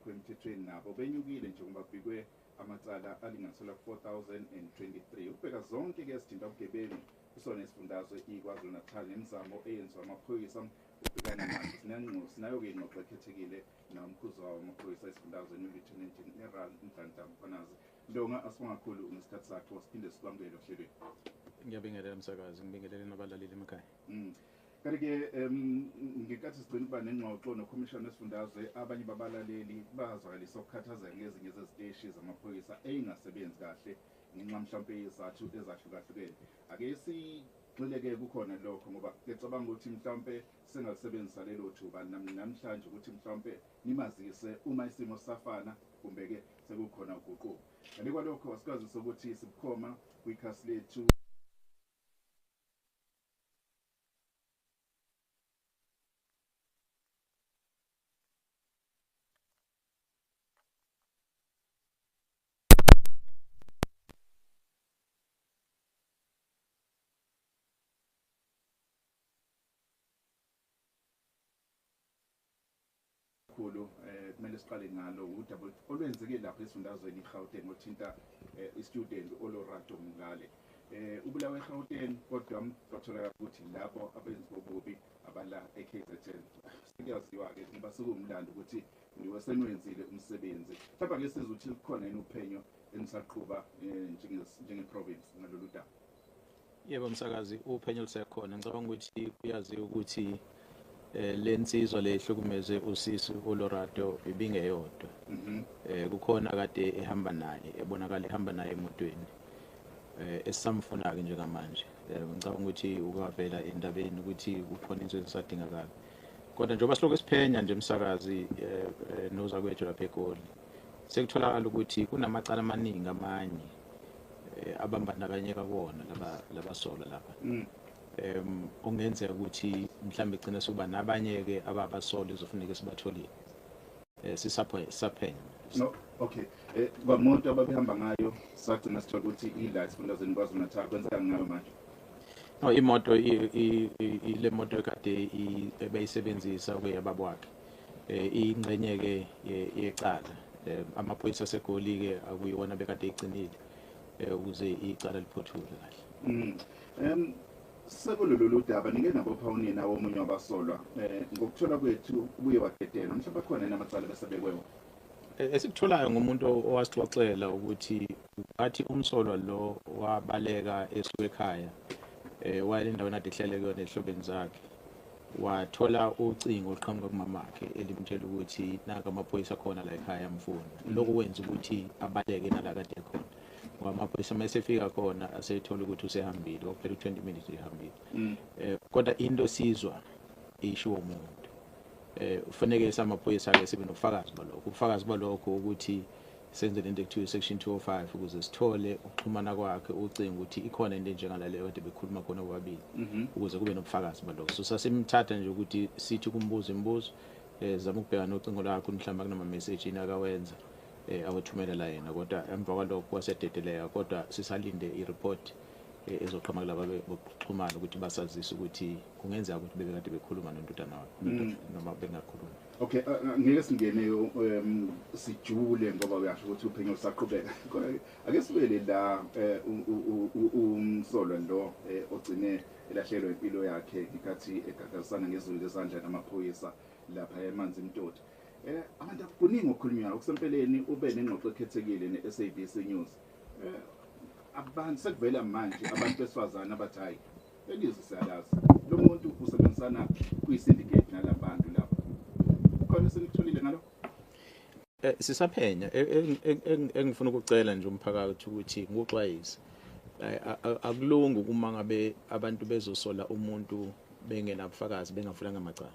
abangekho emthethweni nabo benyukile njengoba kubikwe amacala alinganiselwa ku-4023. Ukubheka zonke-ke ezithinta ubugebengu kusona isifundazwe iKwaZulu-Natal nemizamo eyenziwa amaphoyisa ukubhekana nazo, sinayo-ke ingxoxo ekhethekile nomkhuzi wawo amaphoyisa esifundazweni uLieutenant General Nhlanhla Mkhwanazi. Ndonga, asibonga kakhulu ngesikhathi sakho, siphinde sikwamukele ohlelweni. Ngiyabingelela msakazi, ngibingelele nabalaleli emakhaya. Kanti-ke ngenkathi sigcina ukuba nengxoxo nokhomishana wesifundazwe, abanye babalaleli bazwakalisa ukukhathazeka ngezinye zeziteshi zamaphoyisa ey'ngasebenzi kahle ngenxa mhlawumpe yezizathu ezahlukahlukene. Ake sigxile-ke kukhona lokho, ngoba ngicabanga ukuthi mhlawumpe singalisebenzisa lelo thuba namhlanje ukuthi mhlawumpe nimazise uma isimo sisafana kumbe-ke sekukhona uguquko. Kanti kwalokho asikwazise ukuthi sibukhoma kwikhasi lethu kakhulu. Kumele siqale ngalo udaba olwenzeke lapha esifundazweni iGauteng othinta i-student Olorato Mongale. Ubulawe eGauteng, kodwa kwatholakala ukuthi labo abenzi bobubi abala e-KZN. Sekuyaziwa-ke ngoba sekuwumlando ukuthi niwe seniwenzile umsebenzi. Mhlawumbe ake sizwe ukuthi kukhona yini uphenyo enisaqhuba njenge-province ngalolu daba. Yebo msakazi, uphenyo lusekhona. Ngicabanga ukuthi kuyaziwa ukuthi le nsizwa le ihlukumeze usisi uLorato ibingeyodwa. Kukhona kade ehamba naye, ebonakala ehamba naye emotweni. Esisamfuna-ke njengamanje. Ngicabanga ukuthi ukavela endabeni ukuthi kukhona into ezisadingakala. Kodwa njengoba silokhu siphenya nje msakazi, nozakwethu lapha eGoli, sekutholakala ukuthi kunamacala amaningi amanye abambandakanyeka kuwona labasolwa lapha. Okungenzeka ukuthi mhlawumbe igcina sekuba nabanye-ke ababasolwa ezofuneka sibatholile. Sisaphenya. No, okay. Kwamuntu ababehamba ngayo sagcina sithola ukuthi ila esifundazweni KwaZulu-Natal, kwenzeka ngayo manje? No, imoto ile moto ekade ebeyisebenzisa kuyababa wakhe. Ingxenye-ke yecala. Amaphoyisa aseGoli-ke akuyiwona bekade egcinile ukuze icala liphothule kahle. Sekulolu daba nike nabopha unina womunye wabasolwa. Ngokuthola kwethu ubuye wadedelwa, mhlawumbe akhona yini amacala besebekwewo? Esikutholayo ngumuntu owasixoxela ukuthi wathi umsolwa lo wabaleka esuka ekhaya, waya endaweni ade ehlele kuyona ezihlobeni zakhe, wathola ucingo oluqhamuka kumamakhe elimtshela ukuthi nanka amaphoyisa akhona la ekhaya amfuna. Lokho kwenza ukuthi abaleke nala kade ekhona, ngoba amaphoyisa uma esefika khona asethola ukuthi usehambile, kwakuphela u-20 minutes ehambile. Kodwa into sizwa ishiwo umuntu, ufanele samaphoyisa-ke sibe nobufakazi balokho. Ubufakazi balokho ukuthi senze lento ekuthiwa section 205 ukuze sithole ukuxhumana kwakhe ucingo ukuthi ikhona into enjengalaleyo kade bekhuluma khona bobabili, ukuze kube nobufakazi balokho. So sasimthatha nje ukuthi sithi kumbuzo imibuzo, zama ukubheka nocingo lwakhe mhlawumbe kunama message yini akawenza, awethumela la yena, kodwa emva kwalokho wasededeleka. Kodwa sisalinde i-report ezoqhamuka kulaba bokuxhumana ukuthi basazise ukuthi kungenzeka ukuthi bebekade bekhuluma nondodana wakhe noma bengakhulumi. Okay, ngeke singene sijule ngoba uyasho ukuthi uphenyo lusaqhubeka. Kodwa ake sibuyele la umsolwa lo ogcine elahlekelwa impilo yakhe ngenkathi egagazisana ngezulu lezandla namaphoyisa lapha eManzimtoti. Abantu kuningi okukhulunywayo, okusempeleni ube nengxoxo ekhethekile ne-SABC News. Abantu sekuvela manje abantu besifazane abathi hayi elizwe siyalazi lo muntu usebenzisana kwi-syndicate nalabantu lapha. Khona senikutholile ngalokho? Sisaphenya. Engifuna ukucela nje umphakathi ukuthi ngikuxwayise, akulungi uma ngabe abantu bezosola umuntu bengenabufakazi, bengavulanga amacala.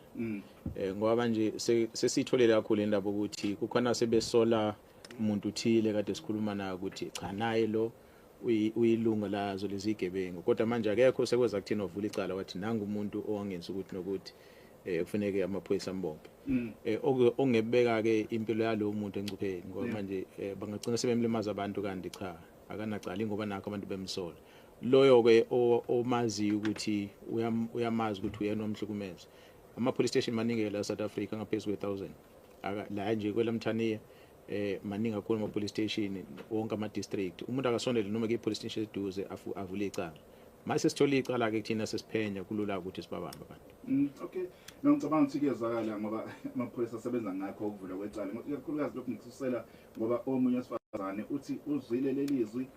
Ngoba manje sesitholile kakhulu indaba ukuthi kukhona sebesola umuntu uthile kade sikhuluma naye ukuthi cha naye lo uyilunga lazo lezi zigebengu, kodwa manje akekho sekweza kuthina ovula icala wathi nangu umuntu owangenza ukuthi nokuthi kufuneke amaphoyisa ambophe. Ongebeka ke impilo yalowo muntu engcupheni, ngoba manje bangagcina sebemlimaza abantu kanti cha akanacala, ngoba nakho abantu bemsola. Loyo ke omaziyo ukuthi uyamazi ukuthi uyena omhlukumeza. Ama police station maningi la South Africa ngaphezulu kwe-1000. La nje kwelamthaniya maningi kakhulu ama police station, wonke ama district. Umuntu akasondele noma ke police station eduze, avule icala. Mase sithola icala ke kuthina, sesiphenya, kulula ukuthi sibabambe abantu. Okay. No, ngicabanga ukuthi kuyezwakala ngoba amaphoyisa asebenza ngakho ukuvula kwecala. Ikakhulukazi lokhu ngikususela ngoba omunye wesifazane uthi uzwile lelizwi,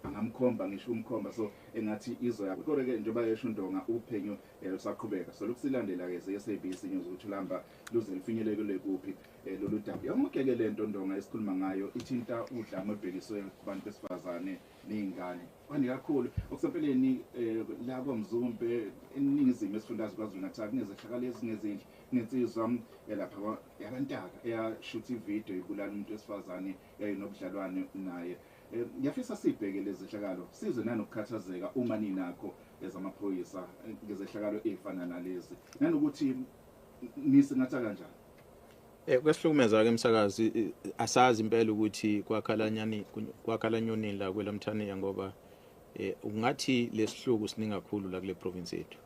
angamkhomba ngisho umkhomba, so engathi izo yakho. Kodwa ke njengoba esho uNdonga, uphenyo lusaqhubeka. So lokusilandela ke ze-SABC News ukuthi lamba luze lufinyelele kuphi lolu daba. Yonke ke lento, Ndonga, esikhuluma ngayo ithinta udlame olubhekiswe kubantu besifazane nezingane. Kwande kakhulu okusempeleni la kwaMzumbe, eningizimu esifundazwe KwaZulu Natal, kunezehlakalo ezingezinhle nensizwa lapha yakantaka eyashutha ivideo ibulala umuntu wesifazane yayinobudlalwane naye. Ngiyafisa sibheke lezi zehlakalo, sizwe nanokukhathazeka uma ninakho ezamaphoyisa ngezehlakalo ezifana nalezi, nanokuthi nisingatha kanjani. Kwesihlukumeza ke, emsakazi, asazi impela ukuthi kwakhalanyani, kwakhala nyonini la kwelamthaniya, ngoba ungathi lesihluku siningi kakhulu la kule province yethu.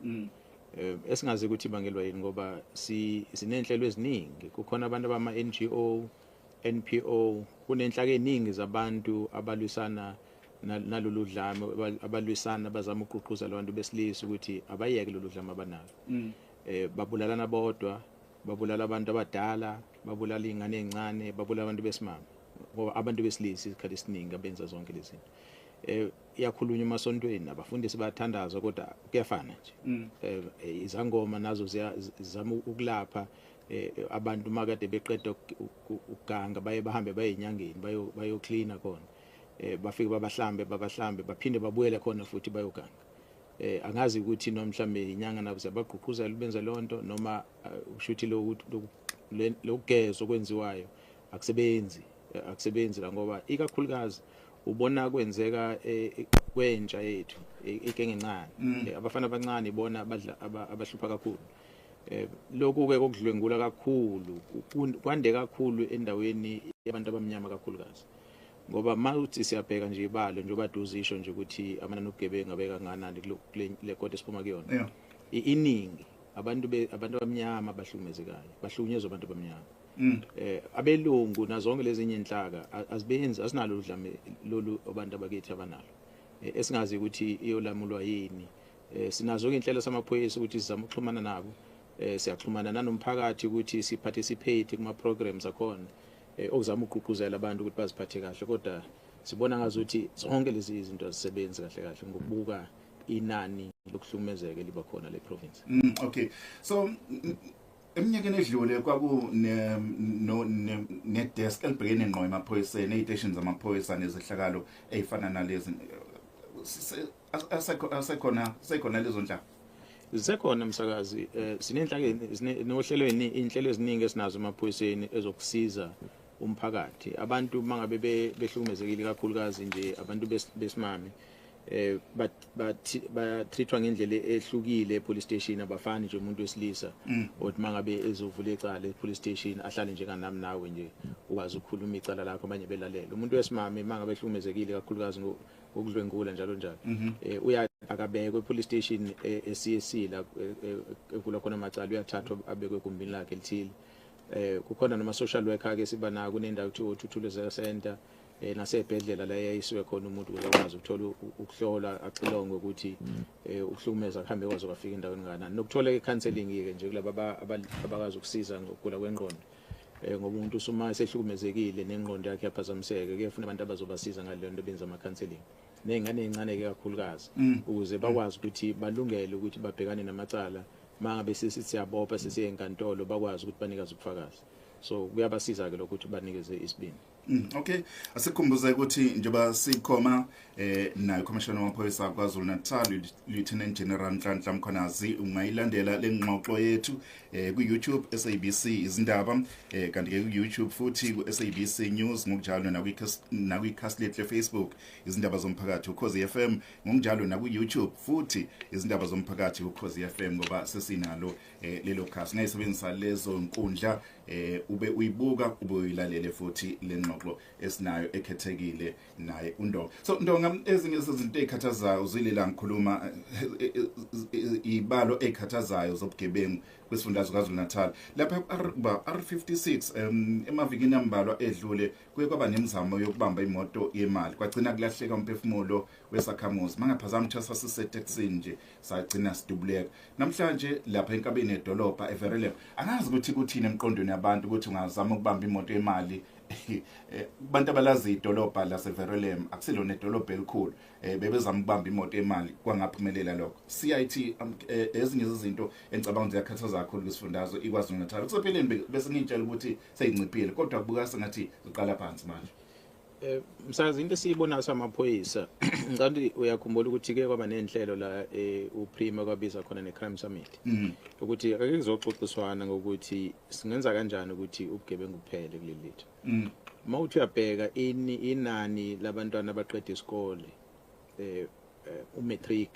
Esingazi ukuthi ibangelwa yini, ngoba si sinenhlelo eziningi, kukhona abantu abama NGO, NPO, kunenhlaka eziningi zabantu abalwisana nalolu dlame, abalwisana bazama ukugqugquzela abantu besilisa ukuthi abayeke lolu dlame abanalo. Babulalana bodwa, babulala abantu abadala, babulala izingane ezincane, babulala abantu besimame, ngoba abantu besilisa isikhathi esiningi abenza zonke lezi zinto. Iyakhulunywa emasontweni, abafundisi bayathandaza, kodwa kuyafana nje. Izangoma nazo zizama ukulapha abantu makade beqeda ukuganga, baye bahambe baye enyangeni, bayo cleaner khona, bafike babahlambe, babahlambe, baphinde babuyele khona futhi bayoganga. Angazi ukuthi noma mhlambe inyanga nabo ziyabagqugquzela benze lonto, noma ushuthi lokugezwa okwenziwayo akusebenzi, akusebenzi la, ngoba ikakhulukazi ubona kwenzeka kwentsha yethu, igenge encane. Abafana abancane ibona abadla abahlupha kakhulu. Lokhu ke kokudlwengula kakhulu kwande kakhulu endaweni yabantu abamnyama kakhulukazi, ngoba mawuthi siyabheka nje ibalo, njengoba duzisho nje ukuthi amanani obugebengu abeka kangakanani kule le kota esiphuma kuyona, iningi abantu abamnyama abahlukumezekayo, bahlukunyezwa abantu abamnyama. Abelungu nazonke lezinye inhlaka azibenzi, asinalo udlame lolu abantu abakithi abanalo. Esingazi ukuthi iyolamulwa yini. Sinazo ke inhlelo samaphoyisa ukuthi sizama ukuxhumana nabo, siyaxhumana nanomphakathi ukuthi siparticipate kuma programs akhona okuzama ukugqugquzela abantu ukuthi baziphathe kahle, kodwa sibona ngazuthi zonke lezi izinto azisebenzi kahle kahle ngokubuka inani lokuhlukumezeka eliba khona le province. Okay. So eminyakeni edlule kwaku ne no ne, ne desk elibhekene ngqo emaphoyiseni, eziteshini zamaphoyisa, nezehlakalo ezifana nalezi. Asekhona, sekhona lezo nhlaka? Zisekhona, msakazi. Sinenhlaka, nohlelo, inhlelo eziningi esinazo emaphoyiseni ezokusiza umphakathi, abantu mangabe behlukumezekile, kakhulukazi nje abantu besimame, ba treatwa ngendlela ehlukile e-police station. Abafani nje umuntu wesilisa othi mangabe ezovula icala e-police station ahlale njenganami nawe nje, ukwazi ukukhuluma icala lakho, abanye belalela. Umuntu wesimame mangabe ehlukumezekile, kakhulukazi ngokudlwengula njalo njalo, uya akabekwe e-police station e-CSC la evula khona amacala, uyathathwa abekwe egumbini lakhe elithile. Kukhona noma social worker ke siba nako, kunendawo kuthiwa uThuthulezela Center, nasebhedlela la yayisiwe khona umuntu ukuze akwazi ukuthola ukuhlolwa, axilongwe ukuthi ukuhlukumeza kuhambe kwaze kwafika endaweni kanani, nokuthola i-counseling ke nje kulaba abakwazi ukusiza ngokugula kwengqondo, ngoba umuntu usuma sehlukumezekile nengqondo yakhe yaphazamiseka, kuyafuna abantu abazobasiza ngale nto, benza ama counseling ney'ngane ey'ncane-ke kakhulukazi, ukuze bakwazi ukuthi balungele ukuthi babhekane namacala. Mangabe sesithi siyabopha, sesiye enkantolo, bakwazi ukuthi banikeze ubufakazi. So kuyabasiza-ke lokho ukuthi banikeze isibindi. Okay, asikhumbuze ukuthi njengoba sikhoma nayo Commissioner wamaphoyisa KwaZulu Natal, Lieutenant General Nhlanhla Mkhwanazi. Ungayilandela lengxoxo yethu ku YouTube SABC Izindaba, kanti ke ku YouTube futhi ku SABC News ngokunjalo, nakwi-cast lethu Facebook Izindaba Zomphakathi Ukhozi FM ngokunjalo, naku YouTube futhi Izindaba Zomphakathi Ukhozi FM, ngoba sesinalo lelo khasi. Ngayisebenzisa lezo nkundla ube uyibuka, ube uyilalele futhi lengxoxo esinayo ekhethekile naye uNdonga. So Ndonga, ezinye zezinto ezikhathazayo uzile la ngikhuluma, ibalo ezikhathazayo zobugebengu. kwisifundazwe KwaZulu-Natal. Lapha R56 emavikini ambalwa edlule kuye kwaba nemizamo yokubamba imoto yemali, kwagcina kulahleka umphefumulo wesakhamuzi. Mangaphazami kuthiwa sasisetekisini nje sagcina sidubuleka. Namhlanje lapha enkabeni yedolobha eVerulam, angazi ukuthi kuthini emqondweni yabantu ukuthi ungazama ukubamba imoto yemali. Kubantu abalazi idolobha laseVerulam, akusilona idolobha elikhulu, bebezama ukubamba imoto yemali kwangaphumelela lokho. CIT, ezinye izinto engicabanga ukuthi ziyakhathaza kakhulu kwisifundazwe iKwaZulu-Natal. Kusepheleni bese ngitshela ukuthi seyinciphile, kodwa kubuka sengathi ziqala phansi manje. Msakazi, into esiyibonayo samaphoyisa, ngicabanga uyakhumbula ukuthi ke kwaba nenhlelo la uPrima kwabiza khona ne-crime summit, ukuthi ake kuzoxoxiswana ngokuthi singenza kanjani ukuthi ubugebengu buphele kuleli lethu. Uma uthi uyabheka inani labantwana abaqeda isikole umatric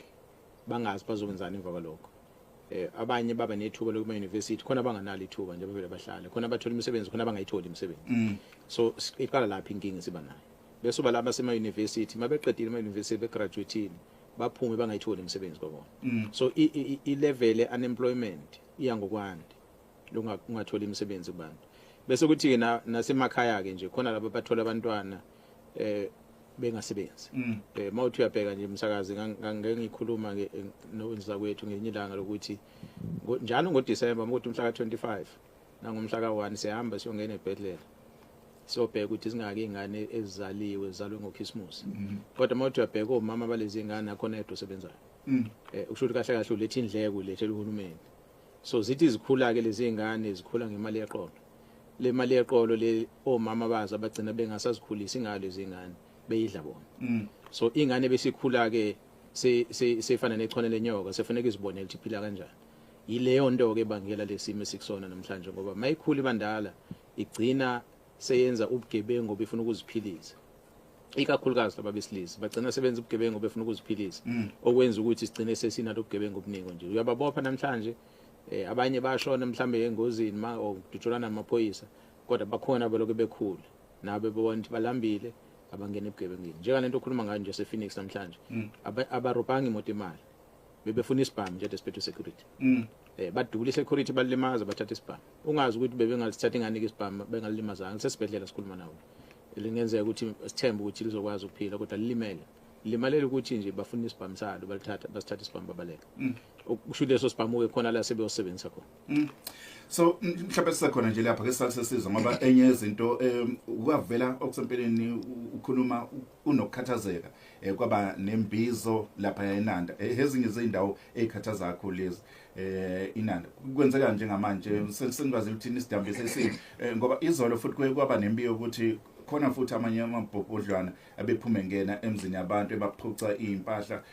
bangazi bazokwenzani emva kwalokho, abanye baba nethuba lokuma university, khona abanganalo ithuba nje bavele bahlale khona, bathola imisebenzi khona abangayitholi imisebenzi. So iqala lapha inkinga siba nayo, bese uba laba sema university mabeqedile ema university begraduateile baphume bangayitholi imisebenzi kwabona. So i level unemployment iya ngokwanda, ungatholi imisebenzi kubantu. Bese kuthi ke nasemakhaya ke nje khona laba bathola abantwana bengasebenzi. Mawuthi uyabheka nje umsakazi, ngeke ngikhuluma ke nonza kwethu ngelinye ilanga lokuthi njalo ngoDecember ukuthi umhla ka25 nangomhla ka1 sihamba siyongena ebhedlela siyobheka ukuthi singaki ingane ezizaliwe zizalwe ngoChristmas. Kodwa mawuthi uyabheka omama balezi ingane akhona yedwa osebenzayo. Usho ukuthi kahle kahle ulethe indleko ulethela uhulumeni. So zithi zikhula ke lezi ingane zikhula ngemali yeqolo. Le mali yeqolo le omama bazo abagcina bengasazikhulisi ngalo lezi ingane, beyidla bona. So ingane besikhula ke sefana nechwane lenyoka, sefanele izibonele ukuthi iphila kanjani. Yileyo nto ke bangela lesimo esikusona namhlanje, ngoba mayikhula ibandala igcina seyenza ubugebengu befuna ukuziphilisa. Ikakhulukazi laba besilisa bagcina sebenza ubugebengu befuna ukuziphilisa, okwenza ukuthi sigcine sesinalo ubugebengu obuningi nje. Uyababopha namhlanje, abanye bashona mhlambe engozini ma okudutshulana namaphoyisa, kodwa bakhona abalokhu bekhula nabo bebona ukuthi balambile abangena ebugebengeni. Njengalento okhuluma ngayo nje sePhoenix namhlanje, abarobhanga imoto imali, bebefuna isibhamu nje desperate security. Badubula security balimaza bathatha isibhamu. Ungazi ukuthi bebengalisithatha ingane isibhamu bengalimazanga. Sesibhedlela sikhuluma nawo, lingenzeka ukuthi sithembe ukuthi lizokwazi ukuphila, kodwa lilimele limalela ukuthi nje bafuna isibhamu salo, balithatha basithatha isibhamu babaleka. Kusho leso sibhamu ke khona la sebeyosebenzisa khona. So mhlawumbe sisekhona nje lapha ke sisizwe, ngoba enye izinto kwavela okusempeleni ukhuluma unokukhathazeka, kwaba nembizo lapha eNanda, ezinye izindawo ezikhathaza kakhulu lezi iNanda. Kwenzeka njengamanje sengikwazi ukuthi nisidambise isimo, ngoba izolo futhi kwaba nembiyo ukuthi khona futhi amanye amabhobhodlwana abephume ngena emzini yabantu ebaphuca impahla,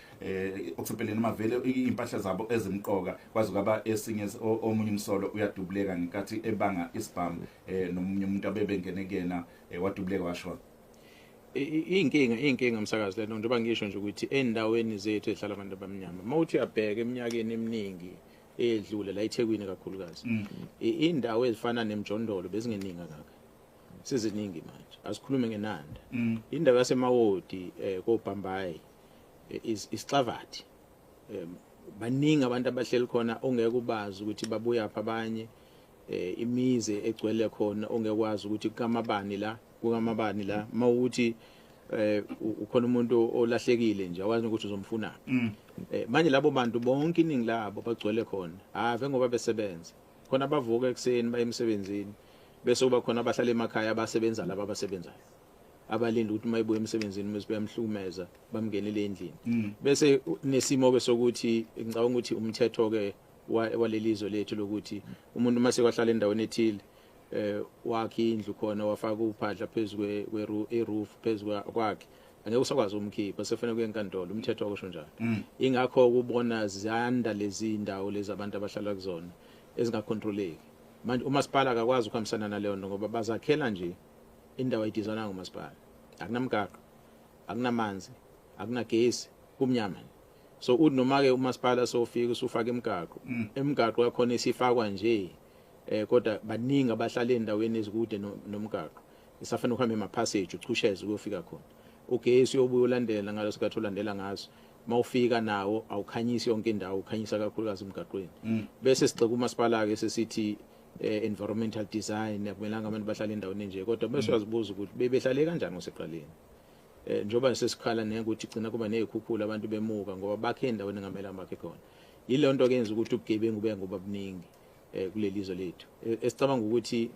okusempeleni mavele impahla zabo ezimqoka, kwazi kwaba esinye omunye umsolo uyadubuleka ngenkathi ebanga isibhamu, nomunye umuntu abebengene kuyena wadubuleka washona. Inkinga umsakazi lento, njengoba ngisho nje ukuthi endaweni zethu ehlala abantu abamnyama, mawuthi uyabheka eminyakeni eminingi edlule la eThekwini kakhulukazi, indawo ezifana nemjondolo bezingeningi kangaka, seziningi manje. Asikhulume ngeNanda, indawo yaseMawodi, koBhambayi, isixavathi, baningi abantu abahleli khona ongeke ubazi ukuthi babuya pha abanye, imizi egcwele khona ongekwazi ukuthi kukamabani la kukamabani la. Mawuthi ukhona umuntu olahlekile nje awazi ukuthi uzomfuna. Manje labo bantu bonke iningi labo bagcwele khona ave ngoba besebenza khona, bavuka ekuseni baye emsebenzini, bese kuba khona abahlala emakhaya abasebenza laba abasebenzayo abalinda ukuthi mayibuye emsebenzini mase bayamhlukumeza bamngenele endlini. Bese nesimo ke sokuthi ngicabanga ukuthi umthetho ke walelizwe lethu lokuthi umuntu mase kwahlala endaweni ethile, wakhe indlu khona wafaka uphahla phezulu kwe-roof phezulu kwakhe, angeke usakwazi umkhipha, sefanele kuye enkantolo, umthetho wakusho njalo. Ingakho ukubona ziyanda lezi ndawo lezi abantu abahlala kuzona ezingacontroleki. Manje umasipala akakwazi ukuhambisana naleyo nto, ngoba bazakhela nje indawo ayidizana ngumasipala, akunamgaqo, akunamanzi, akunagesi, kumnyama. So uthi noma ke umasipala sofika usufaka imigaqo, imigaqo yakhona isifakwa nje, kodwa baningi abahlala endaweni ezikude nomgaqo, isafana ukuhamba ema-passage uchusheze ukuyofika khona. Ugesi uyobuya ulandela ngalo sikhathi ulandela ngaso, Mawufika nawo awukhanyisi yonke indawo, ukhanyisa kakhulukazi emgaqweni. Bese sigxeka umasipala ke sesithi environmental design, akumelanga abantu bahlale endaweni enje, kodwa bese uyazibuza ukuthi bebehlale kanjani ngoseqaleni. Njengoba sesikhala nekuthi gcina kuba nezikhukhula, abantu bemuka ngoba bakhe endaweni engamelanga bakhe khona. Yile nto ke yenza ukuthi ubugebengu buya ngoba buningi kuleli zwe lethu. Esicabanga ukuthi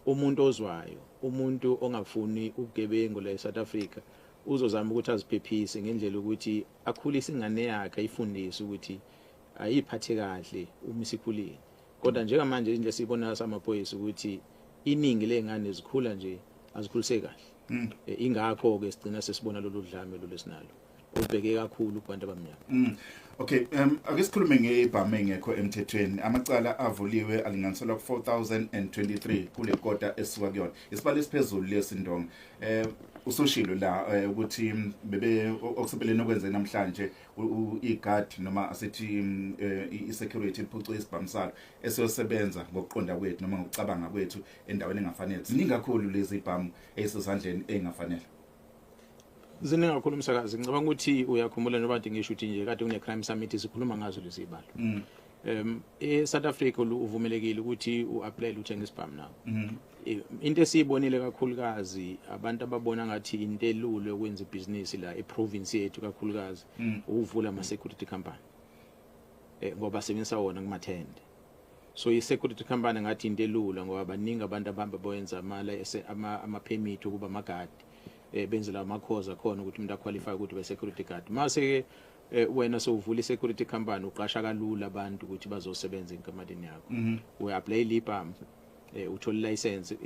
umuntu ozwayo, umuntu ongafuni ubugebengu la eSouth Africa, uzozama ukuthi aziphephise ngendlela ukuthi akhulise ingane yakhe, ayifundise ukuthi ayiphathe kahle uma isikhulile. Kodwa njengamanje indlela esiyibona samaphoyisa ukuthi iningi lezingane zikhula nje azikhuliseki kahle. Ingakho ke sigcina sesibona lolu dlame lolu esinalo olubheke kakhulu kubantu abamnyama. Okay, ake sikhulume ngebhamu engekho emthethweni. Amacala avuliwe alinganiselwa ku 4023 kule kota esisuka kuyona. Isibalo esiphezulu lesi, Ndonga. Usushilo la ukuthi bebe okusebeleni okwenzeke namhlanje, i-guard noma asithi i-security iphuce isibhamu salo esiyosebenza ngokuqonda kwethu noma ngokucabanga kwethu endaweni engafanele. Ziningi kakhulu lezi ibhamu ezisezandleni engafanele. Ziningi kakhulu, umsakazi. Ngicabanga ukuthi uyakhumbula njengoba kade ngisho ukuthi nje kade kune crime summit, sikhuluma ngazo lezi zibalo. E-South Africa uvumelekile ukuthi u-apply uthenge isibhamu nawo. Into esiyibonile kakhulukazi, abantu ababona ngathi into elula yokwenza ibhizinisi la eprovince yethu kakhulukazi ukuvula ama security company. Ngoba sebenzisa wona kumathende. So i-security company ngathi into elula ngoba baningi abantu abahamba boyenza ama permit ukuba amagadi, benzela amakhoza akhona ukuthi umuntu aqualify ukuthi ube security guard. Mase ke wena sowuvula i-security company, uqasha kalula abantu ukuthi bazosebenza enkampanini yakho. Uya-apply ibhamu, uthola license,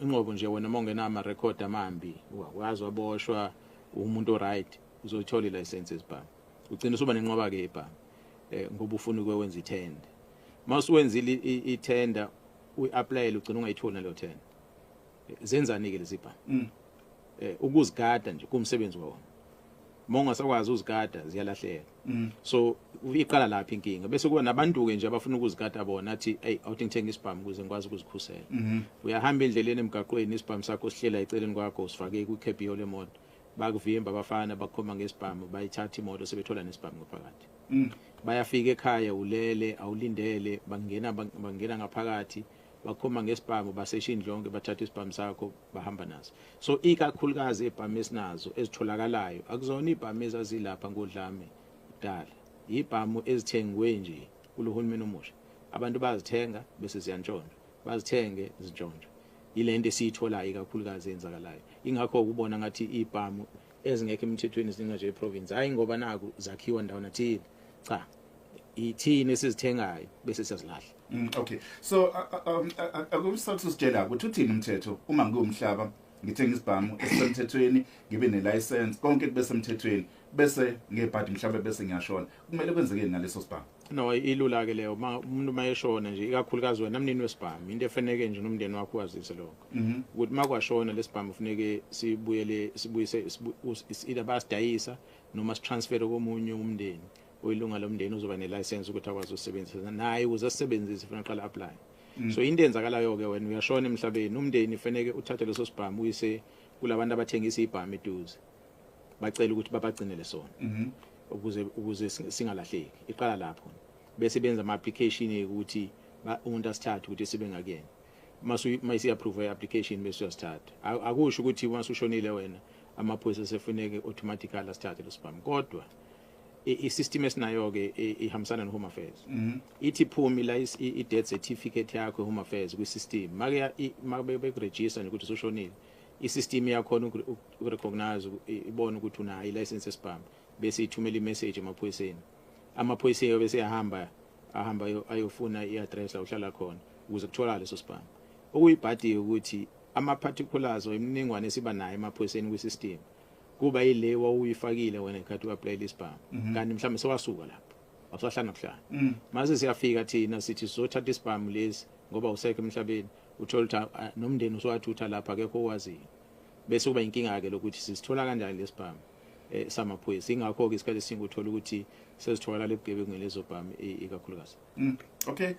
inqobo nje wena mawungena ama record amambi, wazi waboshwa, umuntu oright, uzothola i-license esibhamu. Ugcina usuba nenqwaba ke ibhamu ngoba ufuna ukwenza ithenda. Masuwenzile ithenda, uyi-applyele, ugcina ungayitholi naleyo tender. Zenzani ke lezi bhamu? Ukuzigada nje kumsebenzi wona. Uma ungasakwazi uzigada, ziyalahleka. So iqala lapha inkinga. Bese kuba nabantu ke nje abafuna ukuzigada bona, athi, "Hey, awuthi ngithenga isibhamu ukuze ngikwazi ukuzikhusela." Uyahamba endleleni emgaqweni, isibhamu sakho sihlela eceleni kwakho, usifake kwi-cabio lemoto, bakuvimba abafana, bakhomba ngesibhamu, bayithatha imoto, sebethola nesibhamu ngaphakathi. Bayafika ekhaya, ulele, awulindele, bangena ngaphakathi, bakhomba ngesibhamu, basesha indlu yonke, bathatha isibhamu sakho, bahamba naso. So ikakhulukazi ibhamu esinazo ezitholakalayo akuzona ibhamu ezazilapha ngodlame kudala, ibhamu ezithengwe nje kulohulumeni omusha. Abantu bazithenga bese ziyantshontshwa, bazithenge, zintshontshwe. Ile nto esiyitholayo ikakhulukazi eyenzakalayo. Ingakho ukubona ngathi ibhamu ezingekho emthethweni ziningi nje eprovince, hayi ngoba naku zakhiwa ndawana thile, cha, ithini esizithengayo bese siyazilahla. Okay. So akusathi usitshela ukuthi uthini umthetho uma ngiwumhlaba ngithenga isibhamu esisemthethweni, ngibe ne-license, konke kube semthethweni, bese ngebhadi mhlawumbe bese ngiyashona. Kumele kwenzekeni ngaleso sibhamu? No, ilula ke leyo. Ma umuntu mayeshona nje, ikakhulukazi wena mnini wesibhamu, into efanele nje nomndeni wakho wazise lokho ukuthi makwashona lesibhamu kufuneke sibuyele, sibuyise, either basidayisa noma sitransfer komunye umndeni oyilunga lomndeni ozoba ne-license ukuthi akwazi ukusebenzisa naye. Ukuze asebenzise kufanele aqale apply. So into eyenzakalayo ke, wena uyashona emhlabeni, umndeni fanele uthathe leso sibhamu uyise kulabantu abathengisa ibhamu eduze, bacela ukuthi babagcinele sona ukuze singalahleki. Iqala lapho, bese benza ama application ukuthi umuntu asithathe ukuthi sibe ngakuyena. Masu mayisi approve i-application bese uyasithatha. Akusho ukuthi masushonile wena amaphoyisa sefuneke automatically asithathe lesibhamu, kodwa i-system esinayo ke ihambisana no-Home Affairs. Ithi phumi la i-death certificate yakho e-Home Affairs kwi-system, make make bekuregister nje ukuthi usushonile, i-system iyakhona ukurecognize, ibone ukuthi unayo i-license esibhamu, bese ithumela i-message emaphoyiseni. Amaphoyisa bese ahamba ahamba ayofuna i-address la uhlala khona ukuze kutholakale leso sibhamu. Okuyibhadi ukuthi ama-particulars or imininingwane esiba nayo emaphoyiseni kwi-system kuba yile wawuyifakile wena ngesikhathi u-applyela isibhamu, kanti mhlawumbe sewasuka lapho, awusahlala kuhlala. Mase siyafika thina sithi sizothatha isibhamu lesi ngoba usekho emhlabeni, uthola ukuthi nomndeni usuwathutha lapha, akekho owaziyo. Bese kuba inkinga ke lokuthi sisithola kanjani lesibhamu samaphoyisa. Ingakho ke isikhathi esiningi uthola ukuthi sezitholakala ebugebengwini lezo bhamu ikakhulukazi. Okay.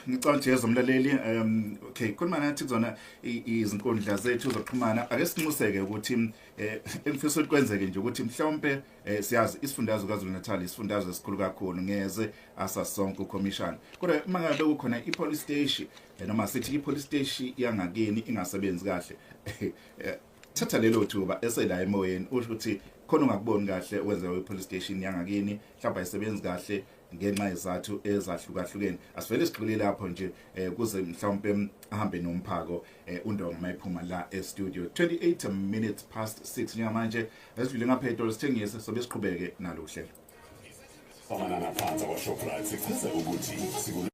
Ngicabanga nje zomlaleli, okay, khuluma nathi kuzona izinkundla zethu zokuxhumana. Ake sinxuseke ukuthi engifisa ukuthi kwenzeke nje ukuthi mhlawumbe siyazi isifundazwe KwaZulu Natal isifundazwe esikhulu kakhulu, ngeze asasonke ukhomishana, kodwa uma ngabe kukhona i-police station noma sithi i-police station yangakini ingasebenzi kahle, thatha lelo thuba esela emoyeni usho ukuthi khona ungakuboni kahle wenziwa i-police station yangakini, mhlawumbe ayisebenzi kahle ngenxa yezathu ezahlukahlukene. Asivele sigxile lapho nje kuze mhlawumbe ahambe nomphako uNdonga mayiphuma la e-studio. 28 minutes past 6 njengamanje, esidlule ngaphetho sithengise sobe siqhubeke nalo uhlelo. Amanani aphansi akwaShoprite sichaza ukuthi siku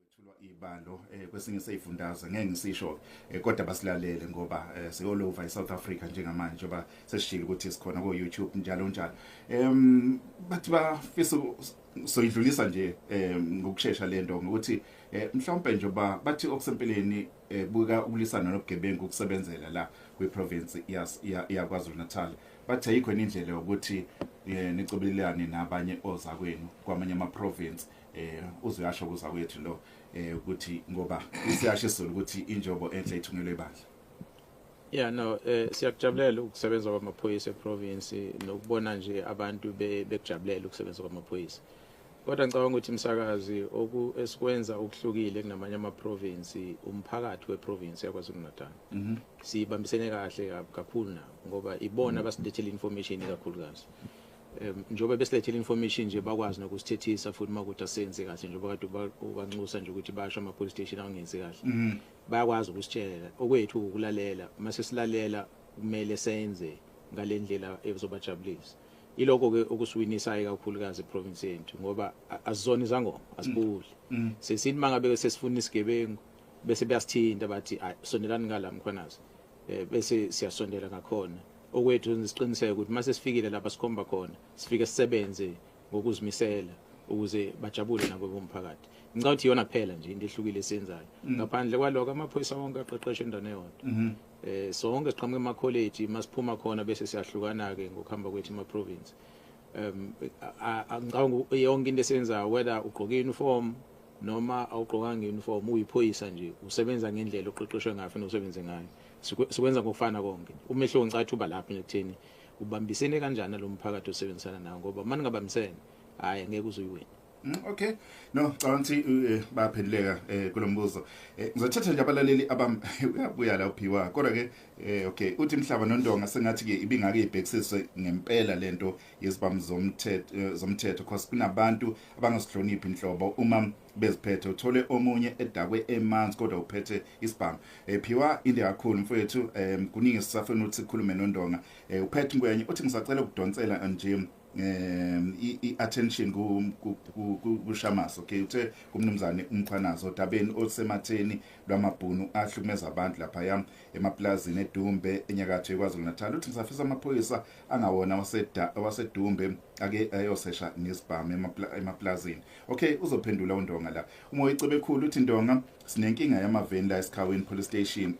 Kwethulwa ibalo kwesinye seyifundazwe, ngeke ngisisho kodwa basilalele ngoba all over eSouth Africa njengamanje, njengoba sesishilo ukuthi sikhona ko YouTube njalo njalo. Bathi bafisa soyidlulisa nje ngokusheshsha lento ngokuthi mhlawumbe njengoba bathi okusempeleni buka ukulisana nobugebengu ukusebenzela la kwiprovince yaKwaZulu Natal, bathi ayikho indlela yokuthi nicobelelane nabanye ozakwenu kwamanye ama province. Uzoyasho kuzakwethu lo ukuthi ngoba isiyasho isizulu ukuthi injobo enhle ithungelwe ibandla. Yeah, no, siyakujabulela ukusebenza kwamaphoyisa eprovince nokubona nje abantu bekujabulela ukusebenza kwamaphoyisa. Kodwa ngicabanga ukuthi umsakazi esikwenza okuhlukile kunamanye ama-province, umphakathi weprovince yaKwaZulu Natal. Sibambisene kahle kakhulu nabo ngoba ibona abasilethela information kakhulukazi. Njengoba besilethela information nje bakwazi nokusithethisa futhi makuthi asenze kahle, njengoba kade ubanxusa nje ukuthi basho ama police station angenzi kahle. Bayakwazi ukusitshela, okwethu ukulalela, mase silalela kumele senze ngalendlela ezobajabulisa. Ilokho ke okusiwinisayo kakhulukazi eprovince yethu, ngoba asizona izangoma, asibudli. Sesithi mangabe sesifuna isigebengu bese beyasithinta bathi, "Ayi, sondelani ngala, Mkhwanazi," bese siyasondela ngakhona. Okwethu siqiniseke ukuthi mase sifikile lapha sikhomba khona, sifike sisebenze ngokuzimisela ukuze bajabule nabo bomphakathi. Ngicabanga ukuthi iyona kuphela nje into ehlukile esiyenzayo. Ngaphandle kwalokho, amaphoyisa wonke aqeqeshwe endaweni eyodwa. Sonke siqhamuka ema-college, masiphuma khona bese siyahlukana ke ngokuhamba kwethu ema province. Ngicabanga yonke into esiyenzayo, whether ugqoke uniform noma awugqokanga uniform, uyiphoyisa nje, usebenza ngendlela oqeqeshwe ngayo, fanele usebenze ngayo. Sikwenza ngokufana konke. Umehluko ngicathi uba lapho nje kutheni ubambisene kanjani lo mphakathi osebenzisana nawo, ngoba uma ningabambisene, hhayi, angeke uze uyiwine. Okay. No, cabanga ukuthi bayaphenduleka kulombuzo. Ngizothatha nje abalaleli abam uyabuya la uphiwa. Kodwa ke okay, uthi mhlaba nondonga sengathi ke ibingake ibhekisiswe ngempela lento yezibhamu zomthetho because kunabantu abangasihloniphi inhlobo uma beziphethe, uthole omunye edakwe emanzi kodwa uphethe isibhamu. Phiwa inde kakhulu mfowethu, kuningi sisafuna ukuthi sikhulume nondonga. Uphethe ngwenye uthi ngisacela ukudonsela nje i-attention ku Shamase. Okay, uthe kumnumzane uMkhwanazi odabeni olusematheni lwamabhunu ahlukumeza abantu lapha yam emaplazini eDumbe enyakatho yeKwaZulu Natal. Uthi ngisafisa amaphoyisa angawona waseDumbe ake ayosesha nesibhamu emaplazini. Okay, uzophendula uNdonga la. Umoya icebe khulu uthi, "Ndonga, sinenkinga yamaveni la eSikhawini police station.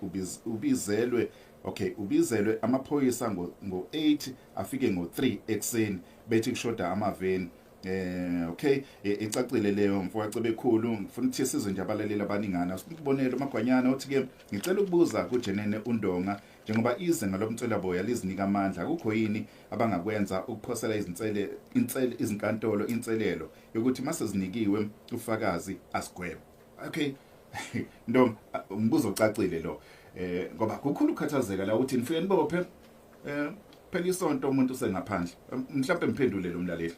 Ubizelwe, okay, ubizelwe amaphoyisa ngo 8, afike ngo3 ekseni, bethi kushoda amaveni." Okay, icacile leyo, mfowethu bekhulu. Ngifuna ukuthi sizwe nje abalaleli abaningana. Sibonelo Magwanyana uthi ke, "Ngicela ukubuza kujenene uNdonga, njengoba izinga lomtswelaboya lizinika amandla, akukho yini abangakwenza ukuphosela izinsele insele izinkantolo inselelo yokuthi mase zinikiwe ufakazi asigwebe?" Okay, Ndonga, umbuzo ocacile lo, ngoba kukhulu ukukhathazeka la ukuthi nifike nibophe, phela isonto umuntu usengaphandle. Mhlawumbe mphendule lo mlaleli.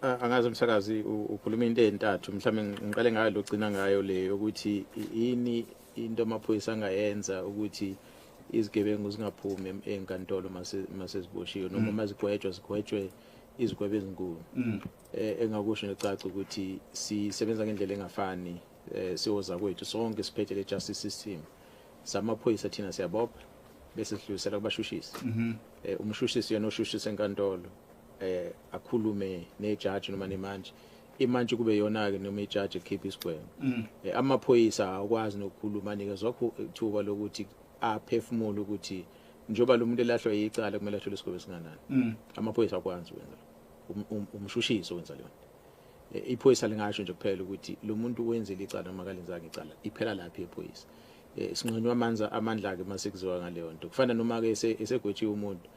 Angazi umsakazi ukhuluma into ezintathu. Mhlawumbe ngiqale ngayo logcina ngayo le ukuthi yini into amaphoyisa angayenza ukuthi izigebengu zingaphumi enkantolo mase ziboshiwe noma mazigwetshwa, zigwetshwe izigwebo ezinkulu. Engakusho necaca ukuthi sisebenza ngendlela engafani siwoza kwethu sonke siphethe le justice system. Samaphoyisa thina siyabopha bese sidlulisela kubashushisi. Umshushisi yena oshushisa enkantolo, akhulume nejaji noma nemantshi, imantshi kube yona ke noma ijaji ekhipha isigwebo. Amaphoyisa awakwazi nokukhuluma, anikezwa ithuba lokuthi aphefumule ukuthi njengoba lo muntu elahlwa yicala kumele athole isigwebo esinganani. Amaphoyisa akwazi ukwenza lokho. Umshushisi owenza leyo nto. Iphoyisa lingasho nje kuphela ukuthi lo muntu wenzile icala noma kalenzanga icala, iphela lapho iphoyisa. Sinqanywa amandla ke mase kuziwa ngaleyo nto. Kufana noma ke esegwetshiwe umuntu,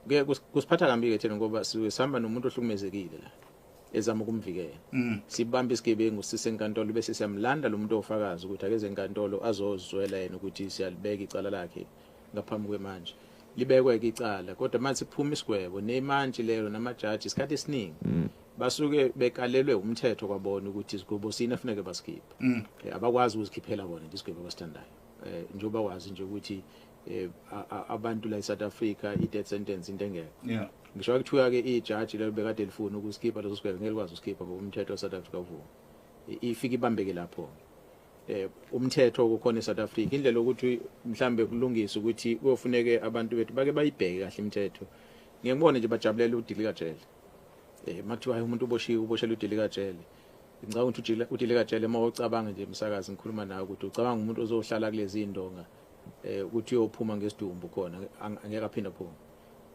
kuye kusiphatha kambi ke thina ngoba sisuke sihamba nomuntu ohlukumezekile la ezama ukumvikela. Sibambe isigebengu sisenkantolo bese siyamlanda lo muntu ofakazi ukuthi akeze enkantolo azozwela yena ukuthi siyalibeka icala lakhe ngaphambi kwemanje. Libekwe ke icala, kodwa manje kuphuma isigwebo nemantshi lelo namajaji isikhathi esiningi basuke bekalelwe umthetho kwabona ukuthi isigwebo sini afuneke basikhiphe. Abakwazi ukuzikhiphela bona nje isigwebo abasithandayo. Njengoba wazi nje ukuthi abantu la eSouth Africa i-death sentence into engekho. Ngisho kuthiwa ke ijaji lelo bekade lifuna ukusikhipha leso sigwebo, ngeke likwazi ukusikhipha ngoba umthetho waSouth Africa uvuma. Ifike ibambeke lapho umthetho kukhona eSouth Africa. Indlela yokuthi mhlambe kulungise ukuthi kuyofuneke abantu bethu bake bayibheke kahle imithetho. Ngeke ngibone nje bajabulela udilika jele, makuthiwa hayi, umuntu uboshiwe, uboshelwe udilika jele. Ngicabanga ukuthi udilika jele, uma ucabanga nje, umsakazi ngikhuluma nawe, ukuthi ucabanga umuntu ozohlala kulezi indonga ukuthi uyophuma ngesidumbu khona, angeke aphinde aphume.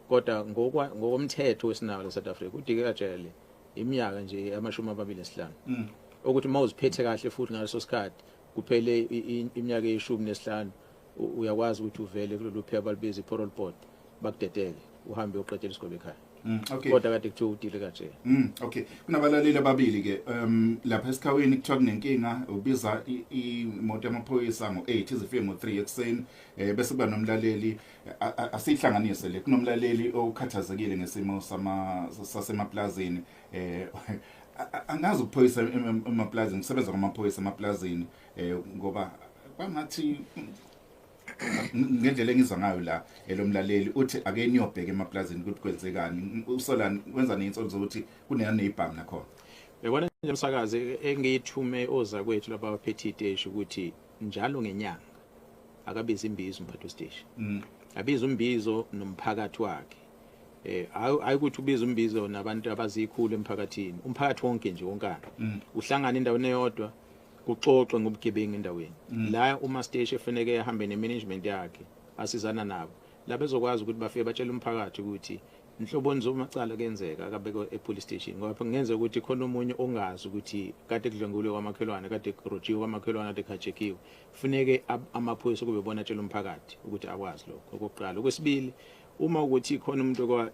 Kodwa ngokomthetho wesinawo la South Africa, udilika jele iminyaka nje 25, ukuthi uma uziphethe kahle futhi ngaleso sikhathi kuphele iminyaka eyi-15, uyakwazi ukuthi uvele kulolu phepha balibiza i-parole board, bakudedele uhambe uyoqedela isigwebo ekhaya. Kodwa kade kuthiwa udilika jele. Okay. Kunabalaleli ababili ke lapha esikhawini, kuthiwa kunenkinga, ubiza imoto yamaphoyisa ngo8, izifike ngo3 ekseni. Bese kuba nomlaleli, asihlanganise le, kunomlaleli okhathazekile ngesimo sama sasemaplazini. Angazi ukuphoyisa emaplazini, kusebenza kwamaphoyisa emaplazini, ngoba kwangathi Ngendlela engizwa ngayo la elomlaleli uthi ake niyobheka emaplazini ukuthi kwenzekani, usolani wenza nezinsolo zokuthi kunenezibhamu nakhona. Yabona nje umsakazi, engiyithume oza kwethu lapha abaphethe iteshi ukuthi njalo ngenyanga akabize imbizo umphathi wesiteshi, abize umbizo nomphakathi wakhe. Hayi ukuthi ubiza umbizo nabantu abazikhulu emphakathini, umphakathi wonke nje wonkana uhlangana endaweni eyodwa, kuxoxwe ngobugebengu endaweni la. Uma station efanele ahambe ne-management yakhe, asizana nabo la, bezokwazi ukuthi bafike batshele umphakathi ukuthi inhloboni zomacala kuyenzeka akabekwe e-police station, ngoba kungenzeka ukuthi khona omunye ongazi ukuthi kade kudlwengulwe kwamakhelwane, kade kurojiwe kwamakhelwane, kade khajekiwe. Kufuneke amaphoyisa kube bona atshela umphakathi ukuthi akwazi lokho, okokuqala. Okwesibili, uma ukuthi khona umuntu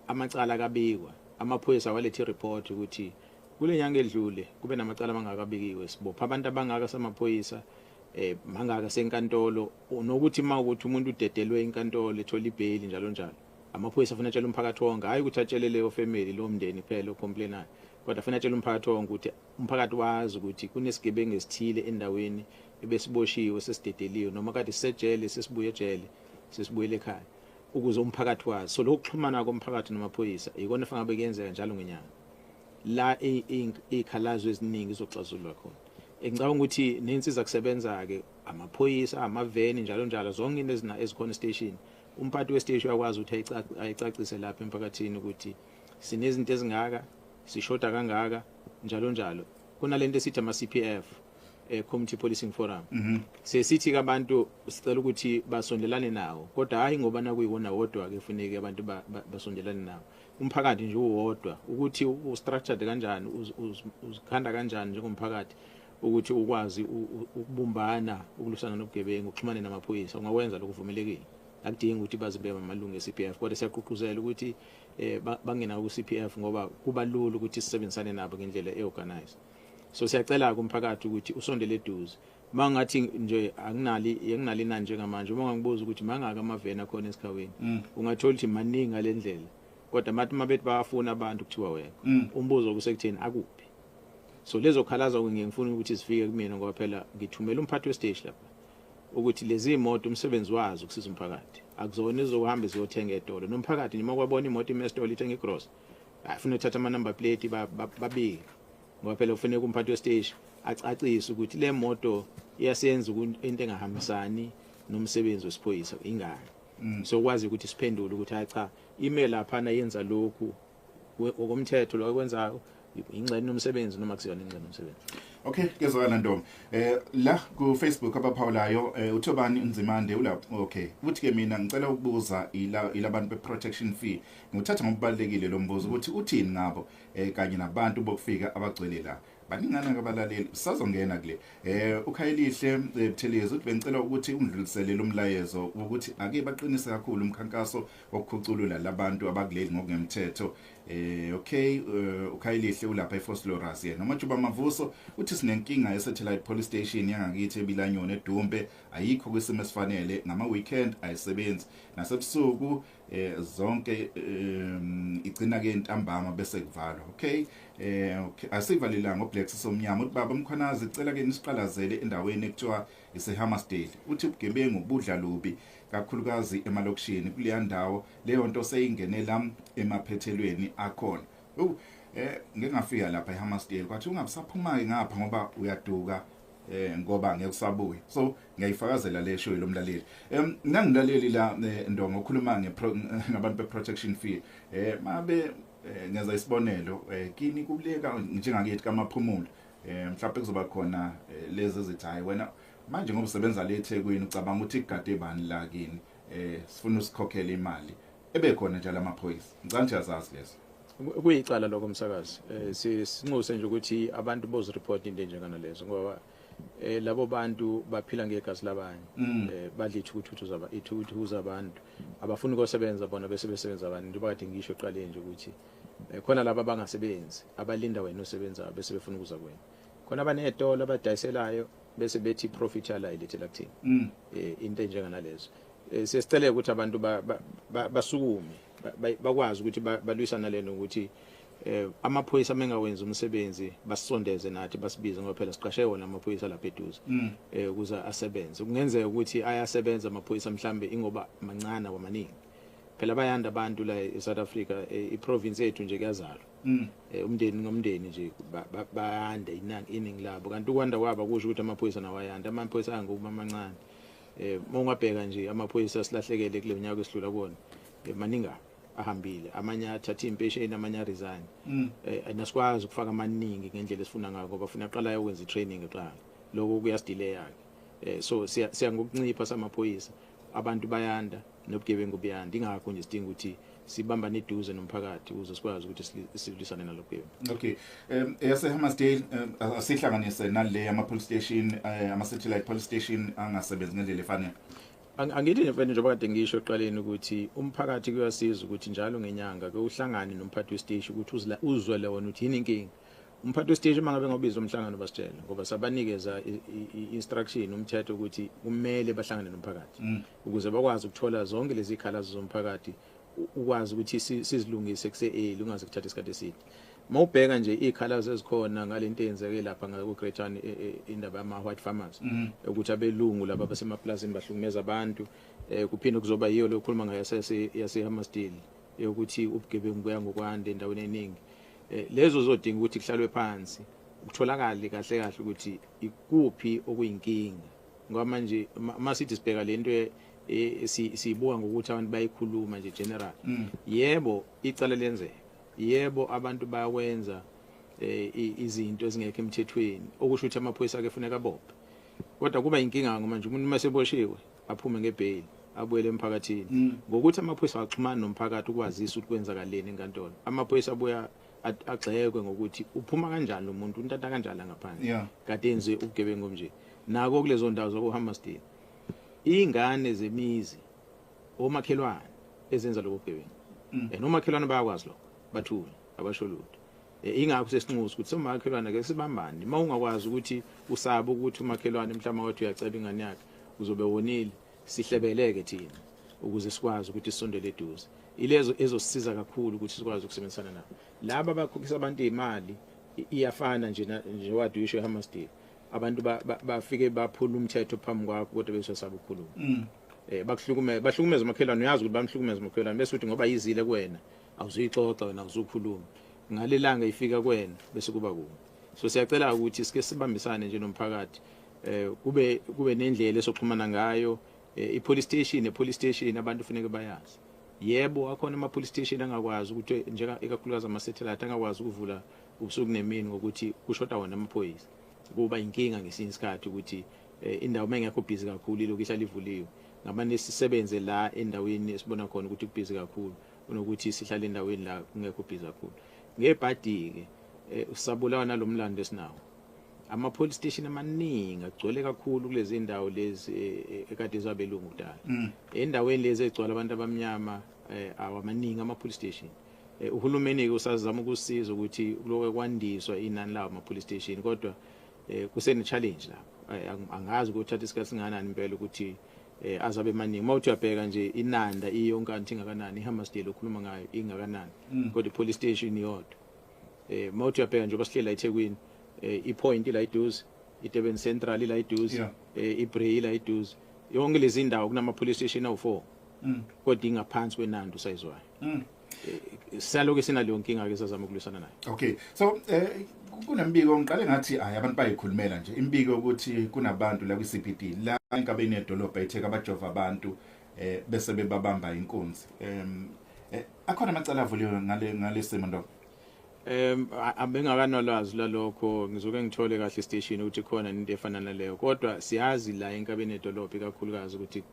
amacala akabikwa, amaphoyisa awalethe i-report ukuthi kule nyanga edlule kube namacala amangakabikiwe, sibopha abantu abangaka samaphoyisa, mangaka senkantolo, nokuthi uma ukuthi umuntu udedelwe inkantolo, ethola ibheli, njalo njalo. Amaphoyisa afuna atshele umphakathi wonke, hayi ukuthi atshele leyo family, lo mndeni kuphela ocomplainayo, kodwa afuna atshele umphakathi wonke ukuthi umphakathi wazi ukuthi kunesigebengu esithile endaweni ebesiboshiwe, sesidedeliwe, noma kade sisejele, sesibuye ejele, sesibuyele ekhaya, ukuze umphakathi wazi. So lokhu kuxhumana komphakathi namaphoyisa ikona fanele ngabe kuyenzeka njalo ngenyanga la iy'khalazo eziningi zizoxazululwa khona. Ngicabanga ukuthi nensiza kusebenza-ke, amaphoyisa, amaveni, njalo njalo, zonke into ezikhona estation, umphathi wesiteshi uyakwazi ukuthi ayicacise lapha emphakathini ukuthi sinezinto ezingaka, sishoda kangaka, njalo njalo. Kunalento esithi ama-CPF, Community Policing Forum. Sesithi ke abantu sicela ukuthi basondelane nawo, kodwa hayi ngoba nakuyiwona wodwa ke kufuneke abantu basondelane nawo. Umphakathi nje uwodwa, ukuthi u-structured kanjani, uzikhanda kanjani njengomphakathi ukuthi ukwazi ukubumbana, ukulwisana nobugebengu, uxhumane namaphoyisa, ungakwenza lokhu, kuvumelekile. Akudingi ukuthi baze bebe amalungu e-CPF, kodwa siyagqugquzela ukuthi bangena ku-CPF ngoba kuba lula ukuthi sisebenzisane nabo ngendlela e-organized. So siyacela kumphakathi ukuthi usondele eduze. Mangathi nje anginali inani njengamanje, uma ungangibuza ukuthi mangaka amaveni akhona esikhawini, ungathola ukuthi maningi ngalendlela, kodwa mathi mabethi bayafuna abantu, kuthiwa wekho. Umbuzo kusekutheni akuphi? So lezo khalazo ngiye ngifuna ukuthi zifike kumina, ngoba phela ngithumela umphathi wesiteshi lapha ukuthi lezi imoto umsebenzi wazo ukusiza umphakathi, akuzona izokuhamba ziyothenga etolo. Nomphakathi noma kwabona imoto ime esitolo ithenga igrosa, afuna ukuthatha ama number plate, babike, ngoba phela kufanele umphathi wesiteshi acacise ukuthi le moto iyasenza into engahambisani nomsebenzi wesiphoyisa, ingane. So kwazi ukuthi siphendule ukuthi hayi cha, ime laphana yenza lokhu okomthetho, lokho akwenzayo ingxenye yomsebenzi noma kusiyona ingxenye yomsebenzi. Okay, kezwakala ntombi. La ku Facebook abaphawulayo, uThobani Nzimande ula, okay. Uthi ke mina ngicela ukubuza ila ilabantu be protection fee. Ngithatha ngokubalekile lo mbuzo ukuthi uthini ngabo kanye nabantu bokufika abagcwele la. Baningana abalaleli, sazongena kule. UKhayelihle Buthelezi uthi bengicela ukuthi ungidlulisele lo mlayezo ukuthi ake baqinise kakhulu umkhankaso wokukhuculula labantu abakuleli ngokungemthetho. Okay, uKhayelihle ulapha eVosloorus yena. Umajuba Mavuso uthi sinenkinga ye satellite police station yangakithi eBilanyoni eDumbe, ayikho kwisimo esifanele, ngama weekend ayisebenzi, nasebusuku zonke, igcina ke ntambama bese kuvalwa. Okay, asivalelanga. uBlack Somnyama uthi baba Mkhwanazi, cela ke nisiqalazele endaweni ekuthiwa iseHammersdale. Uthi ubugebengu budla lubi kakhulukazi emalokishini kuleya ndawo, leyo nto seyingenela emaphethelweni akhona. Ngeke ngafika lapha eHammersdale, kwathi ungabusaphuma ke ngapha ngoba uyaduka, ngoba ngeke usabuye. So ngiyayifakazela le show lomlaleli. Nangimlaleli la, Ndongo, ukhuluma ngabantu be protection fee. Mabe ngenza isibonelo, kini kuleka njengakithi kaMaphumulo, mhlawumbe kuzoba khona lezi ezithi hayi wena manje ngoba usebenza le eThekwini, ucabanga ukuthi igade bani la kini, sifuna usikhokhele imali, ebe khona njalo amaphoyisa. Ngicela nje azazi lezo. Kuyicala lokho, umsakazi. Sinxuse nje ukuthi abantu bozireport into enjenganalezo, ngoba labo bantu baphila ngegazi labanye, badla ithukuthuku zaba ithukuthuku zabantu, abafuni ukusebenza bona bese besebenza abantu. Njengoba kade ngisho eqaleni nje ukuthi khona laba abangasebenzi abalinda wena osebenzayo bese befuna ukuza kuwena, khona abanezitolo abadayiselayo bese bethi profit yala ilethela kuthina. Into enjenganalezo, sesicela ukuthi abantu basukume, bakwazi ukuthi balwisana leno ukuthi Amaphoyisa mengawenza umsebenzi basondeze nathi basibize, ngoba phela siqashe wona amaphoyisa lapha eduze ukuze asebenze. Kungenzeka ukuthi ayasebenza amaphoyisa, mhlambe ingoba mancane wamaningi. Phela bayanda abantu la eSouth Africa, iprovince yethu nje kuyazalwa umndeni ngomndeni nje, bayanda iningi labo. Kanti ukwanda kwabo kusho ukuthi amaphoyisa nawo ayanda. Amaphoyisa angokuba mancane. Mawungabheka nje amaphoyisa silahlekele kule nyaka esidlula kuwona, maningi ahambile, amanye athatha impesheni, amanye aresign. Nasikwazi ukufaka amaningi ngendlela esifuna ngayo, ngoba funa aqala ayokwenza i-training eqala, lokho kuyasidelaya ke. So siya ngokuncipha samaphoyisa, abantu bayanda nobugebengu buyanda. Ingakho nje sidinga ukuthi sibambane eduze nomphakathi ukuze sikwazi ukuthi silwisane nalobugebengu. Okay, yase Hammersdale, asihlanganise nale ama police station, ama satellite police station angasebenzi ngendlela efanele. Angithi nje mfethu, njengoba kade ngisho ekuqaleni ukuthi umphakathi kuyasiza ukuthi njalo ngenyanga ke uhlangane nomphathi wesiteshi ukuthi uzwele wona ukuthi yini inkinga. Umphathi wesiteshi uma ngabe ngobiza umhlangano basitshele, ngoba sabanikeza i-instruction, umthetho ukuthi kumele bahlangane nomphakathi ukuze bakwazi ukuthola zonke lezi zikhalazo zomphakathi, ukwazi ukuthi sizilungise kuse-early, ungaze kuthathe isikhathi eside. Mawubheka nje izikhalazo ezikhona ngalento eyenzeke lapha ngaku Greytown, indaba yama white farmers, ukuthi abelungu laba basemaplazini bahlukumeza abantu, kuphinde kuzoba yiyo lokhuluma ngayo yase Hammersdale yokuthi ubugebengu buya ngokwanda endaweni eningi. Lezo zodinga ukuthi kuhlalwe phansi, kutholakale kahle kahle ukuthi ikuphi okuyinkinga, ngoba manje masithi sibheka lento siyibuka ngokuthi abantu bayikhuluma nje general. Yebo, icala lenzeka, yebo, abantu bayakwenza izinto ezingekho emthethweni, okusho ukuthi amaphoyisa ake funeka abophe. Kodwa kuba inkinga ngoba manje umuntu maseboshiwe aphume ngebail, abuyele emphakathini, ngokuthi amaphoyisa axhumana nomphakathi ukwazisa ukuthi kwenzakaleni enkantolo. Amaphoyisa abuya agxekwe ngokuthi uphuma kanjani lo muntu, untanta kanjani la ngaphandle kade enze ubugebengu nje. Nako kulezo ndawo zokuHammersdale, ingane zemizi, omakhelwane ezenza lokho bugebengu, and omakhelwane bayakwazi lokho, bathule, abasho lutho. Ingakho sesinxusa ukuthi somakhelwane ke sibambane. Uma ungakwazi ukuthi usabe ukuthi umakhelwane mhlawumbe wathi uyaceba ingane yakhe, uzobe wonile, sihlebeleke thina ukuze sikwazi ukuthi sisondele eduze. Ilezo ezosisiza kakhulu ukuthi sikwazi ukusebenzisana nabo laba abakhokhisa abantu imali. Iyafana nje nje wade uyisho eHammersdale, abantu bafike baphula umthetho phambi kwakho, kodwa besasaba ukukhuluma. Bakuhlukumeza, bahlukumeza umakhelwane, uyazi ukuthi bamhlukumeza umakhelwane, bese uthi ngoba yizile kuwena awuzuyixoxa wena, awuzukhuluma. Ngalelanga ifika kuwena bese kuba kubi. So siyacela ukuthi sike sibambisane nje nomphakathi, kube nendlela esoxhumana ngayo. I-police station, ne-police station abantu kufuneka bayazi. Yebo, akhona ama-police station angakwazi ukuthi njenga ikakhulukazi ama-satellite angakwazi ukuvula ubusuku nemini ngokuthi kushoda wona amaphoyisa. Kuba inkinga ngesinye isikhathi ukuthi indawo mengekho busy kakhulu ilokhu ihlala ivuliwe. Ngamane sisebenze la endaweni esibona khona ukuthi kubusy kakhulu kunokuthi sihlale endaweni la kungekho busy kakhulu. Ngebhadi-ke usabulawa nalomlando esinawo, ama-police station amaningi agcwele kakhulu kulezi ndawo lezi ekade zabelungu kudala. Endaweni lezi egcwala abantu abamnyama awamaningi ama-police station. Uhulumeni-ke usazama ukusiza ukuthi kuloke kwandiswa inani lawo ama-police station, kodwa kusene-challenge lapho. Angazi kuthatha isikhathi singakanani impela ukuthi azabe maningi. Uma uthi uyabheka nje iNanda iyonkanti ingakanani, iHammersdale okhuluma ngayo ingakanani, kodwa i-police station iyodwa. Uma uthi uyabheka njengoba sihleli la eThekwini, iPoint la eduze, iDurban Central la eduze, iBray la eduze, yonke lezi ndawo kunama police station awu4, kodwa ingaphansi kweNanda usayizwayo. Saloke sinaleyo nkinga ke, sazama ukulwisana nayo. Okay, so kunembiko ngiqale ngathi hayi, abantu bayikhulumela nje imbiko ukuthi kunabantu la kwi-CBD la enkabeni yedolobha eTheka abajova abantu bese bebabamba inkunzi. Akhona amacala avuliwe ngale simo ndo? Abengakanolwazi lalokho. Ngizoke ngithole kahle station ukuthi khona into efana naleyo, kodwa siyazi la enkabeni yedolobha ikakhulukazi ukuthi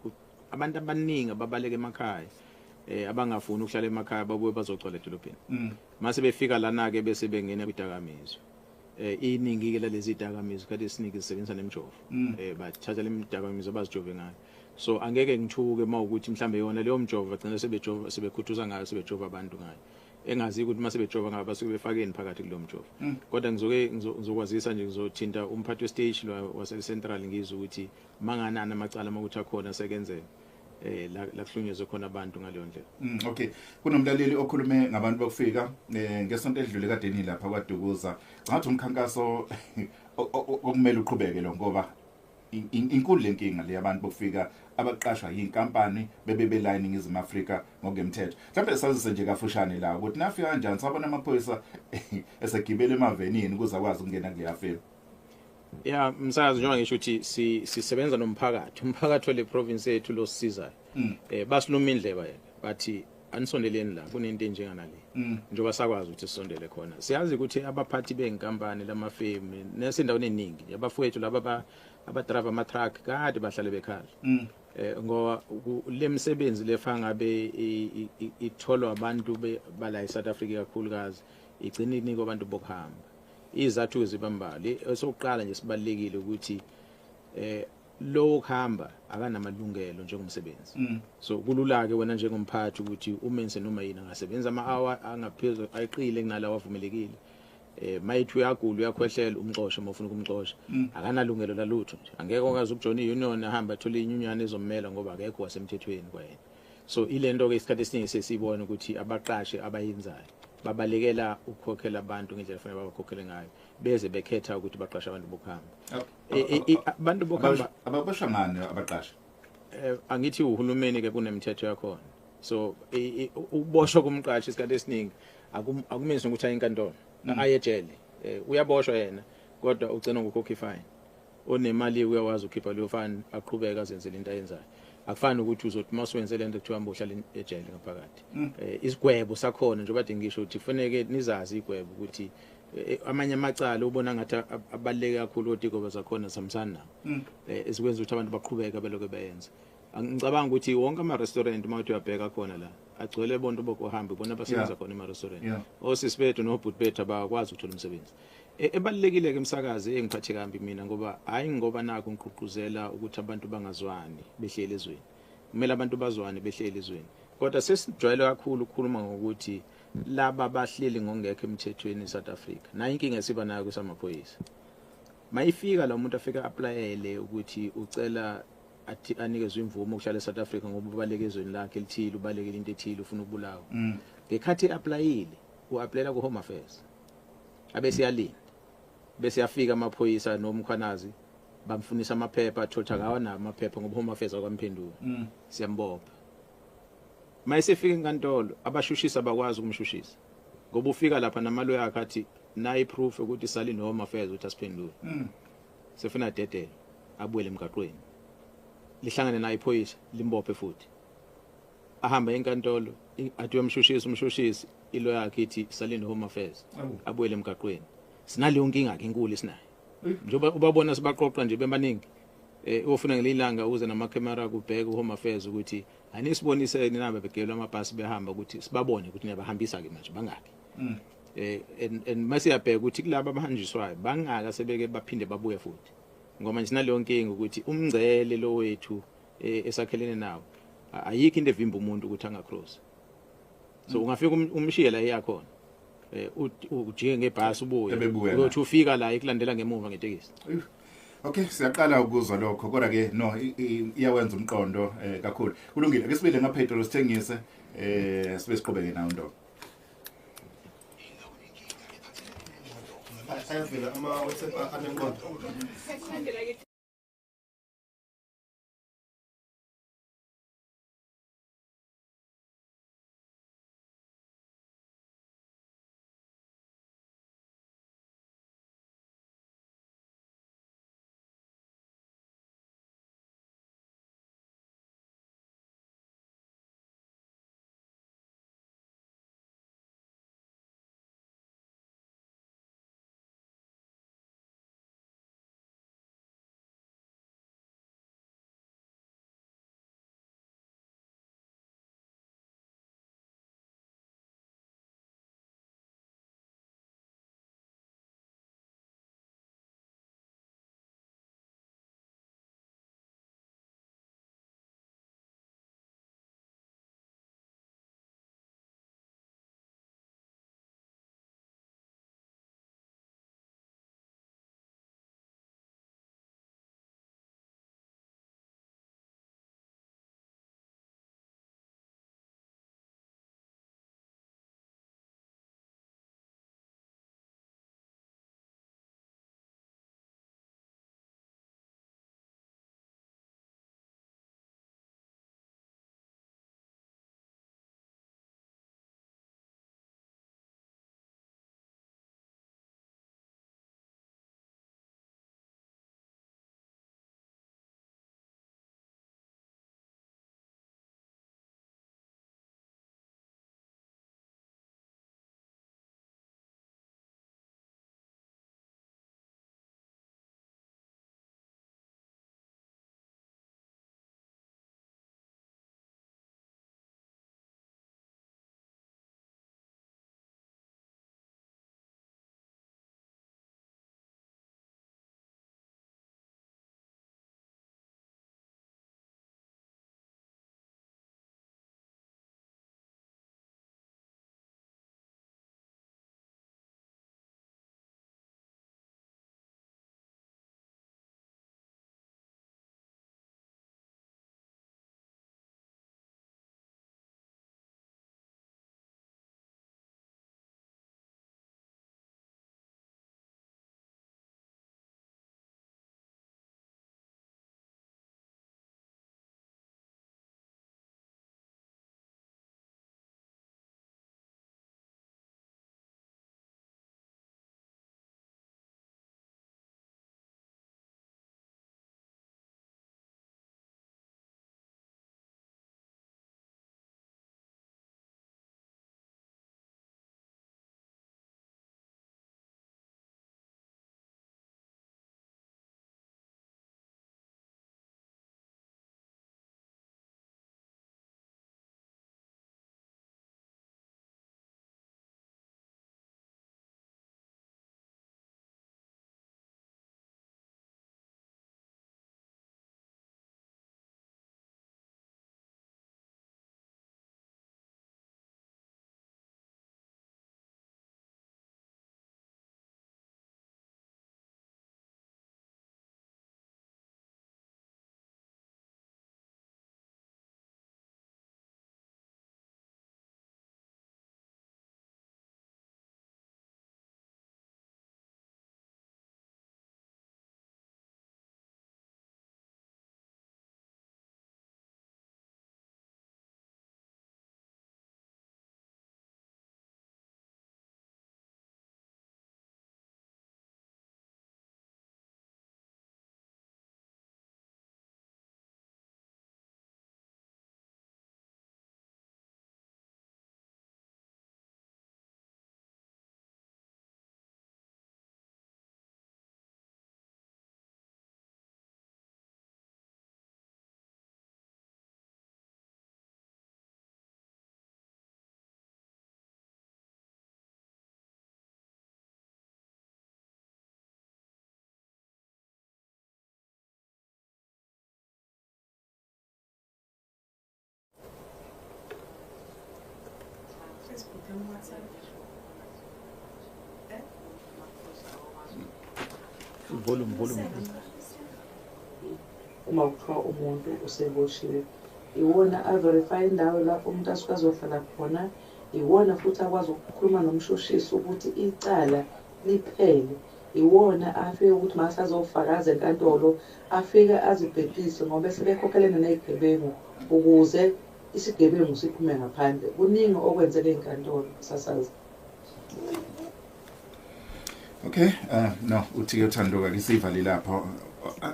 abantu abaningi ababaleka emakhaya, abangafuni ukuhlala emakhaya, babuye bazogcwala edolobheni. Mase befika lana ke bese bengena kwidakamizwa. Iningi ke lalezi dakamizwa kade esiningi zisebenzisa nemjovo. Bathatha le midakamizwa bazijove ngayo. So angeke ngithuke mawukuthi mhlambe yona leyo mjovo bagcina sebejova, sebekhuthuza ngayo, sebejova abantu ngayo, engazi ukuthi mase bejova ngayo basuke befakeni phakathi kulowo mjovo. Kodwa ngizoke ngizokwazisa nje, ngizothinta umphathi westage lo wase Central, ngizwe ukuthi manganani amacala makuthi akhona sekenzeka. La kuhlunyezwe khona abantu ngaleyo ndlela. Okay, kunomlaleli okhulume ngabantu bokufika ngesonto edlule kadeni lapha kwaDukuza. Ngathi umkhankaso okumele uqhubeke lo, ngoba inkulu lenkinga le yabantu bokufika abaqashwa yinkampani bebe bela eNingizimu Afrika ngokungemthetho. Mhlawumbe sazise nje kafushane la ukuthi nafika kanjani, sabona amaphoyisa esegibele emavenini ukuze akwazi ukungena kuleya firm. Ya, msakazi, njengoba ngisho ukuthi sisebenza nomphakathi, umphakathi wale province yethu lo sisizayo. Basiluma indleba yena, bathi anisondeleni la, kunento enjenganale. Njengoba sakwazi ukuthi sisondele khona, siyazi ukuthi abaphathi benkampani lamafemi nesendaweni eningi, abafowethu laba abadrive ama truck kade bahlale bekhala. Ngoba le misebenzi lefa ngabe itholwa abantu bala eSouth Africa kakhulukazi, igcina inikwa abantu bokuhamba. Izathu zibambali, esokuqala nje sibalekile ukuthi lo kuhamba akanamalungelo njengomsebenzi. So kulula ke wena njengomphathi ukuthi umenze noma yini, angasebenza ama hour angaphezulu ayiqile kunalawa avumelekile. Mayithi uyagula, uyakhwehlela, umxoshe uma ufuna ukumxosha. Akanalungelo lalutho nje, angeke ukwazi ukujoina i-union, ahamba athole inyunyana ezommela ngoba akekho wasemthethweni kwayena. So ilento ke isikhathi esiningi sesibona ukuthi abaqashi abayenzayo babalekela ukukhokhela abantu ngendlela afanele babakhokhele ngayo, beze bekhetha ukuthi baqashe abantu bokuhamba. Abantu bokuhamba Ababoshwa ngani abaqashi? Angithi uhulumeni ke kunemithetho yakhona, so ukuboshwa komqashi isikhathi esiningi akumenzi ukuthi aye enkantolo, aye ejele. Uyaboshwa yena, kodwa ugcina ngokukhokha ifine. Onemali uyakwazi ukukhipha leyo fine, aqhubeka azenzele into ayenzayo. Akufani ukuthi uzothi mawusenze lento kuthiwa hamba uhlale ejele ngaphakathi. Isigwebo sakhona, njengoba kade ngisho ukuthi kufanele nizazi igwebo ukuthi amanye amacala ubona ngathi abaluleke kakhulu, kodwa igwebo zakhona sihambisana nawo. Esikwenza ukuthi abantu baqhubeke belokhu beyenza. Ngicabanga ukuthi wonke ama-restaurant uma uthi uyabheka khona la agcwele bonke bokuhamba, ibona abasebenza khona ema-restaurant. Osisi bethu nobhuti bethu abakwazi ukuthola umsebenzi. Ebalulekile ke, umsakazi, engiphathe kambi mina, ngoba hayi ngoba nakho ngigqugquzela ukuthi abantu bangazwani behleli ezweni, kumele abantu bazwane behleli ezweni, kodwa sesijwayele kakhulu ukukhuluma ngokuthi laba bahleli ngokungekho emthethweni eSouth Africa. Nayo inkinga esiba nayo kusamaphoyisa, mayifika lo muntu afika applyele ukuthi ucela athi anikezwe imvume ukuhlala eSouth Africa ngoba ubaleke ezweni lakhe elithile, ubalekele into ethile, ufuna ukubulawa. Ngekhathi eapplyile, uapplyela ku Home Affairs, abese yalinda, bese yafika amaphoyisa noMkhwanazi, bamfunisa amaphepha, athola akawanawo amaphepha ngoba Home Affairs akwamphendula. Siyambopha. Mayesefika enkantolo, abashushisa bakwazi ukumshushisa ngoba ufika lapha namaloya akhe athi nayi proof ukuthi sali no Home Affairs ukuthi asiphendule. Sefuna dedele abuyele emgaqweni, lihlangane naye iphoyisa, limbophe futhi, ahamba enkantolo, athi uyamshushisa umshushisi, ilo yakhe ithi salinde Home Affairs. Abuyele emgaqweni. Sinaleyo nkinga ke enkulu esinayo njengoba ubabona sibaqoqa nje bebaningi. Ufuna ngelilanga uze namakhamera kubheka uHome Affairs ukuthi anisibonise nina begelwa amabhasi behamba, ukuthi sibabone ukuthi niyabahambisa ke manje bangaki. And mase yabheka ukuthi kulabo abahanjiswayo bangaka sebeke baphinde babuye futhi, ngoba nje sinaleyo nkinga ukuthi umngcele lo wethu esakhelene nawo, ayikho into evimba umuntu ukuthi angacross. So ungafika umshiye la iyakhona, ujike ngebhasi ubuye. Ebebuya. Uyothi ufika la ikulandela ngemuva ngetekisi. Okay, siyaqala ukuzwa lokho, kodwa ke no iyawenza umqondo kakhulu. Kulungile, ake sibile ngaphezulu sithengise, sibe siqhubeke nawo ndo. Ayavela ama-WhatsApp anemqondo. Volume, volume. Uma kuthiwa umuntu useboshiwe, iwona a-verify indawo lapho umuntu asuke azohlala khona, iwona futhi akwazi ukukhuluma nomshushisi ukuthi icala liphele, iwona afike ukuthi mase azofakaza enkantolo afike azibhekise ngoba sebekhokhelene nezigebengu ukuze isigebengu siphume ngaphandle. Kuningi okwenzeka enkantolo sasazi. Okay, no, uthi ke uThando ke sivale lapho.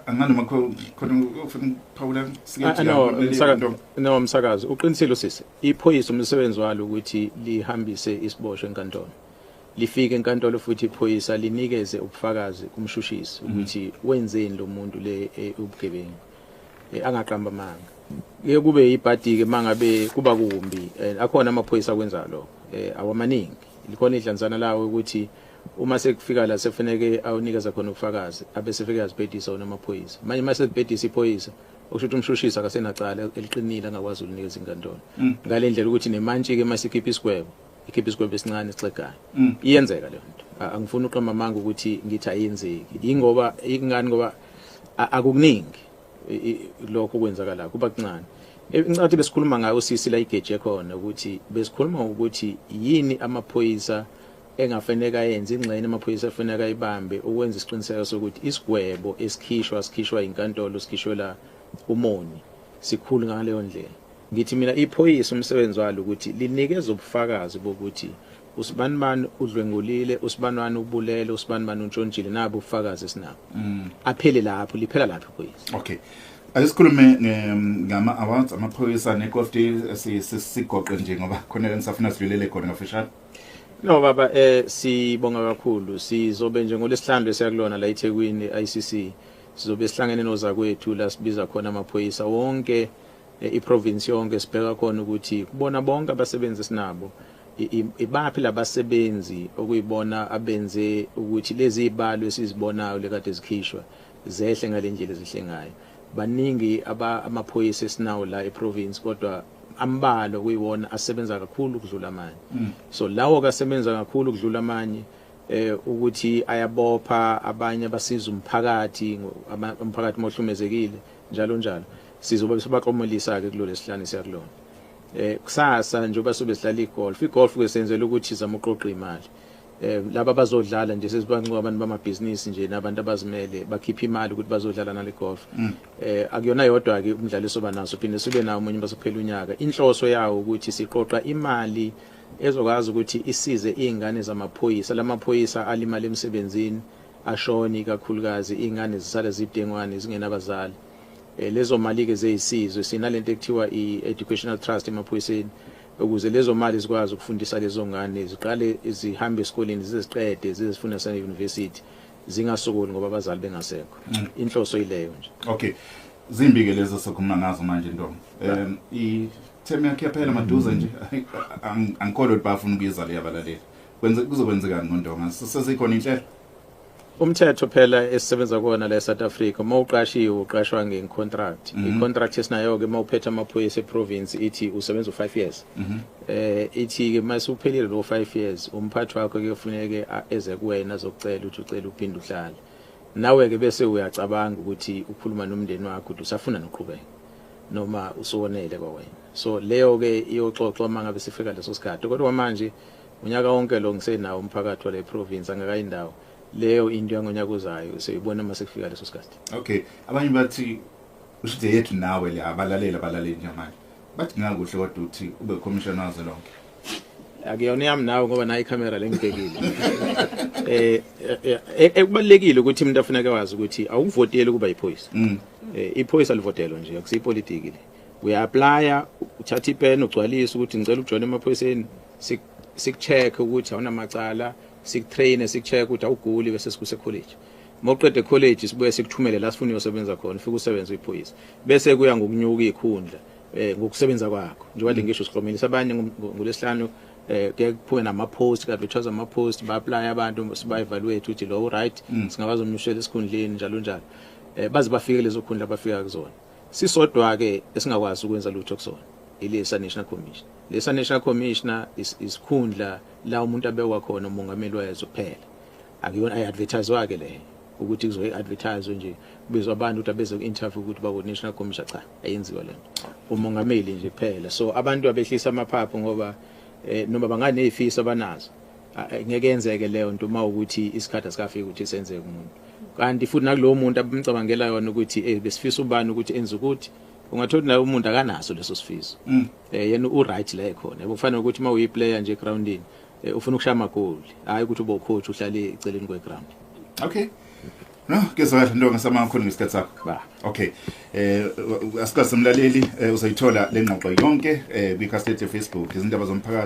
Anganoma khona ufuna ukuphawula. No, msakazi, uqinisile usisi. Iphoyisa umsebenzi walo ukuthi lihambise isiboshwe enkantolo. Lifike enkantolo futhi iphoyisa linikeze ubufakazi kumshushisi ukuthi wenzeni lo muntu le ubugebengu. Angaqamba amanga. Kuye kube ibhadi ke mangabe kuba kumbi, akhona amaphoyisa akwenza lokho. Awamaningi. Likhona idlanzana lawo ukuthi uma sekufika la sekufanele awunikeza khona ubufakazi abese fika yazibhedisa wona amaphoyisa. Manje mase zibhedisa iphoyisa okusho ukuthi umshushisi akasenacala eliqinile angakwazi ukunikeza inkantolo. Ngale ndlela ukuthi nemantshi ke masikhipha isigwebo, ikhipha isigwebo esincane esixegayo. Iyenzeka leyo nto. Angifuni uqamba amanga ukuthi ngithi ayenzeki. Ingoba ingani ngoba akukuningi lokho kwenzakala kuba kuncane. Incathi besikhuluma ngayo sisi la igeje khona ukuthi besikhuluma ukuthi yini amaphoyisa engafanele ayenze, ingxenye amaphoyisa afanele ayibambe ukwenza isiqiniseko sokuthi isigwebo esikhishwa sikhishwa inkantolo sikhishwela umoni sikhulu ngaleyo ndlela. Ngithi mina iphoyisa umsebenzi walo ukuthi linikeze ubufakazi bokuthi usibanibani udlwengulile, usibanibani ubulele, usibanibani untshontshile, nabo ubufakazi esinabo. Aphele lapho, liphela lapho iphoyisa. Okay. Ake sikhulume ngama awards amaphoyisa ne-golf day, sigoqe nje ngoba khona engisafuna sidlulele khona ngafishane. No baba, sibonga kakhulu. Sizobe nje ngolesihlanu esiyakulona la eThekwini ICC, sizobe sihlangene nozakwethu la sibiza khona amaphoyisa wonke iprovince yonke, sibheka khona ukuthi kubona bonke abasebenzi esinabo ibaphi labasebenzi okuyibona abenze ukuthi lezi izibalo esizibonayo lekade zikhishwa zehle ngalendlela ezihle ngayo. Baningi amaphoyisa esinawo la eprovince, kodwa ambalo kuyiwona asebenza kakhulu ukudlula amanye. So lawo kasebenza kakhulu ukudlula amanye ukuthi ayabopha abanye abasiza umphakathi, umphakathi mohlumezekile njalo njalo. Sizobe sibaqomelisa ke kulolu sihlanu siyakulona. Kusasa njengoba sobe sidlala igolf, igolf ke senzela ukuthi sizama uqoqa imali. Laba bazodlala nje sesibancuka abantu bamabhizinisi nje nabantu abazimele bakhipha imali ukuthi bazodlala nale golf. Akuyona yodwa ke umdlalo soba naso, phinde sibe nawo omunye basophela unyaka. Inhloso yawo ukuthi siqoqa imali ezokwazi ukuthi isize izingane zamaphoyisa, lamaphoyisa alimala emsebenzini ashoni kakhulukazi, izingane zisale zidengwane zingenabazali. Lezo mali ke zeyisizwe sinalento ekuthiwa i-educational trust emaphoyiseni, ukuze lezo mali zikwazi ukufundisa lezo ngane ziqale zihambe esikoleni ziziqede zizifunda sane university zingasokoli ngoba abazali bengasekho. Inhloso ileyo nje. Okay, zimbi ke lezo sokhuluma ngazo manje ntombi. I-term yakhe yaphela maduze nje, angikholwa ukuthi bafuna ukuyiza le abalaleli. Kuzokwenzekani ngoNdonga? Sesikhona inhlelo? Umthetho phela esisebenza kuwona la eSouth Africa, uma uqashiwe uqashwa ngecontract. I-contract esinayo ke uma uphethe amaphoyisa eprovince ithi usebenza u5 years. Ithi ke mase uphelile lo 5 years umphathi wakho ke kufuneke eze kuwena azokucela ukuthi ucela uphinde uhlale. Nawe ke bese uyacabanga ukuthi ukhuluma nomndeni wakho ukuthi usafuna nokuqhubeka noma usuwonele kwawena. So leyo ke iyoxoxwa mangabe sifika leso sikhathi. Kodwa manje unyaka wonke lo ngisenawo umphakathi wale province angakayindawo. Leyo into yangonyaka ozayo seyibona mase kufika leso sikhathi. Okay, abanye bathi usho yethu nawe le abalaleli nje manje. Bathi ngakuhle kodwa uthi ube commissioner wazo lonke. Akuyona yami nawe ngoba nayi camera lengibhekile. Ekubalekile ukuthi umuntu afuneka wazi ukuthi awuvoteli kuba iphoyisa. Iphoyisa livotelwa nje akusiyipolitiki le. Uya-applya, uthatha ipen ugcwalise ukuthi ngicela ukujoina emaphoyiseni, sikucheck ukuthi awunamacala, sikutrain, sikucheck ukuthi awuguli bese sikuse college. Mawuqede college sibuye sikuthumele la sifuna uyosebenza khona, ufike usebenze uyiphoyisa. Bese kuya ngokunyuka ikhundla ngokusebenza kwakho. Njengoba ngisho siklomelisa abanye ngolesihlanu kuye kuphume nama post, kade bethoza ama post, ba apply abantu siba evaluate ukuthi lo right, singakwazi umnyushela esikhundleni njalo njalo. Baze bafike lezo khundla abafika kuzona. Sisodwa ke esingakwazi ukwenza lutho kusona. Ilesa National Commissioner, lesa National Commissioner isikhundla la umuntu abekwa khona umongameli wezwe kuphela. Akuyona ayi-advertise ke le ukuthi kuzoyi advertise nje, kubizwa abantu ukuthi abeze ku-interview ukuthi baku National Commissioner. Cha, ayenziwa lento, umongameli nje kuphela. So abantu abehlisa amaphaphu ngoba noma banganezifiso abanazo, ngeke yenzeke leyo nto uma ukuthi isikhathi asikafiki ukuthi senzeke kumuntu. Kanti futhi nakulowo muntu abamcabangela yona ukuthi besifisa ubani ukuthi enze ukuthi, ungathola naye umuntu akanaso leso sifiso. Yena u right la ekhona, yabo. Kufanele ukuthi uma uyi player nje egroundini, ufuna ukushaya amagoli, hayi ukuthi ube ucoach uhlale eceleni kweground. Okay, no, kezwakala nto ngasamakhona ngesikhathi sakho. Ba. Okay, asikaze, mlaleli, uzoyithola lengxoxo yonke kwikhasi lethu Facebook, izindaba zomphakathi.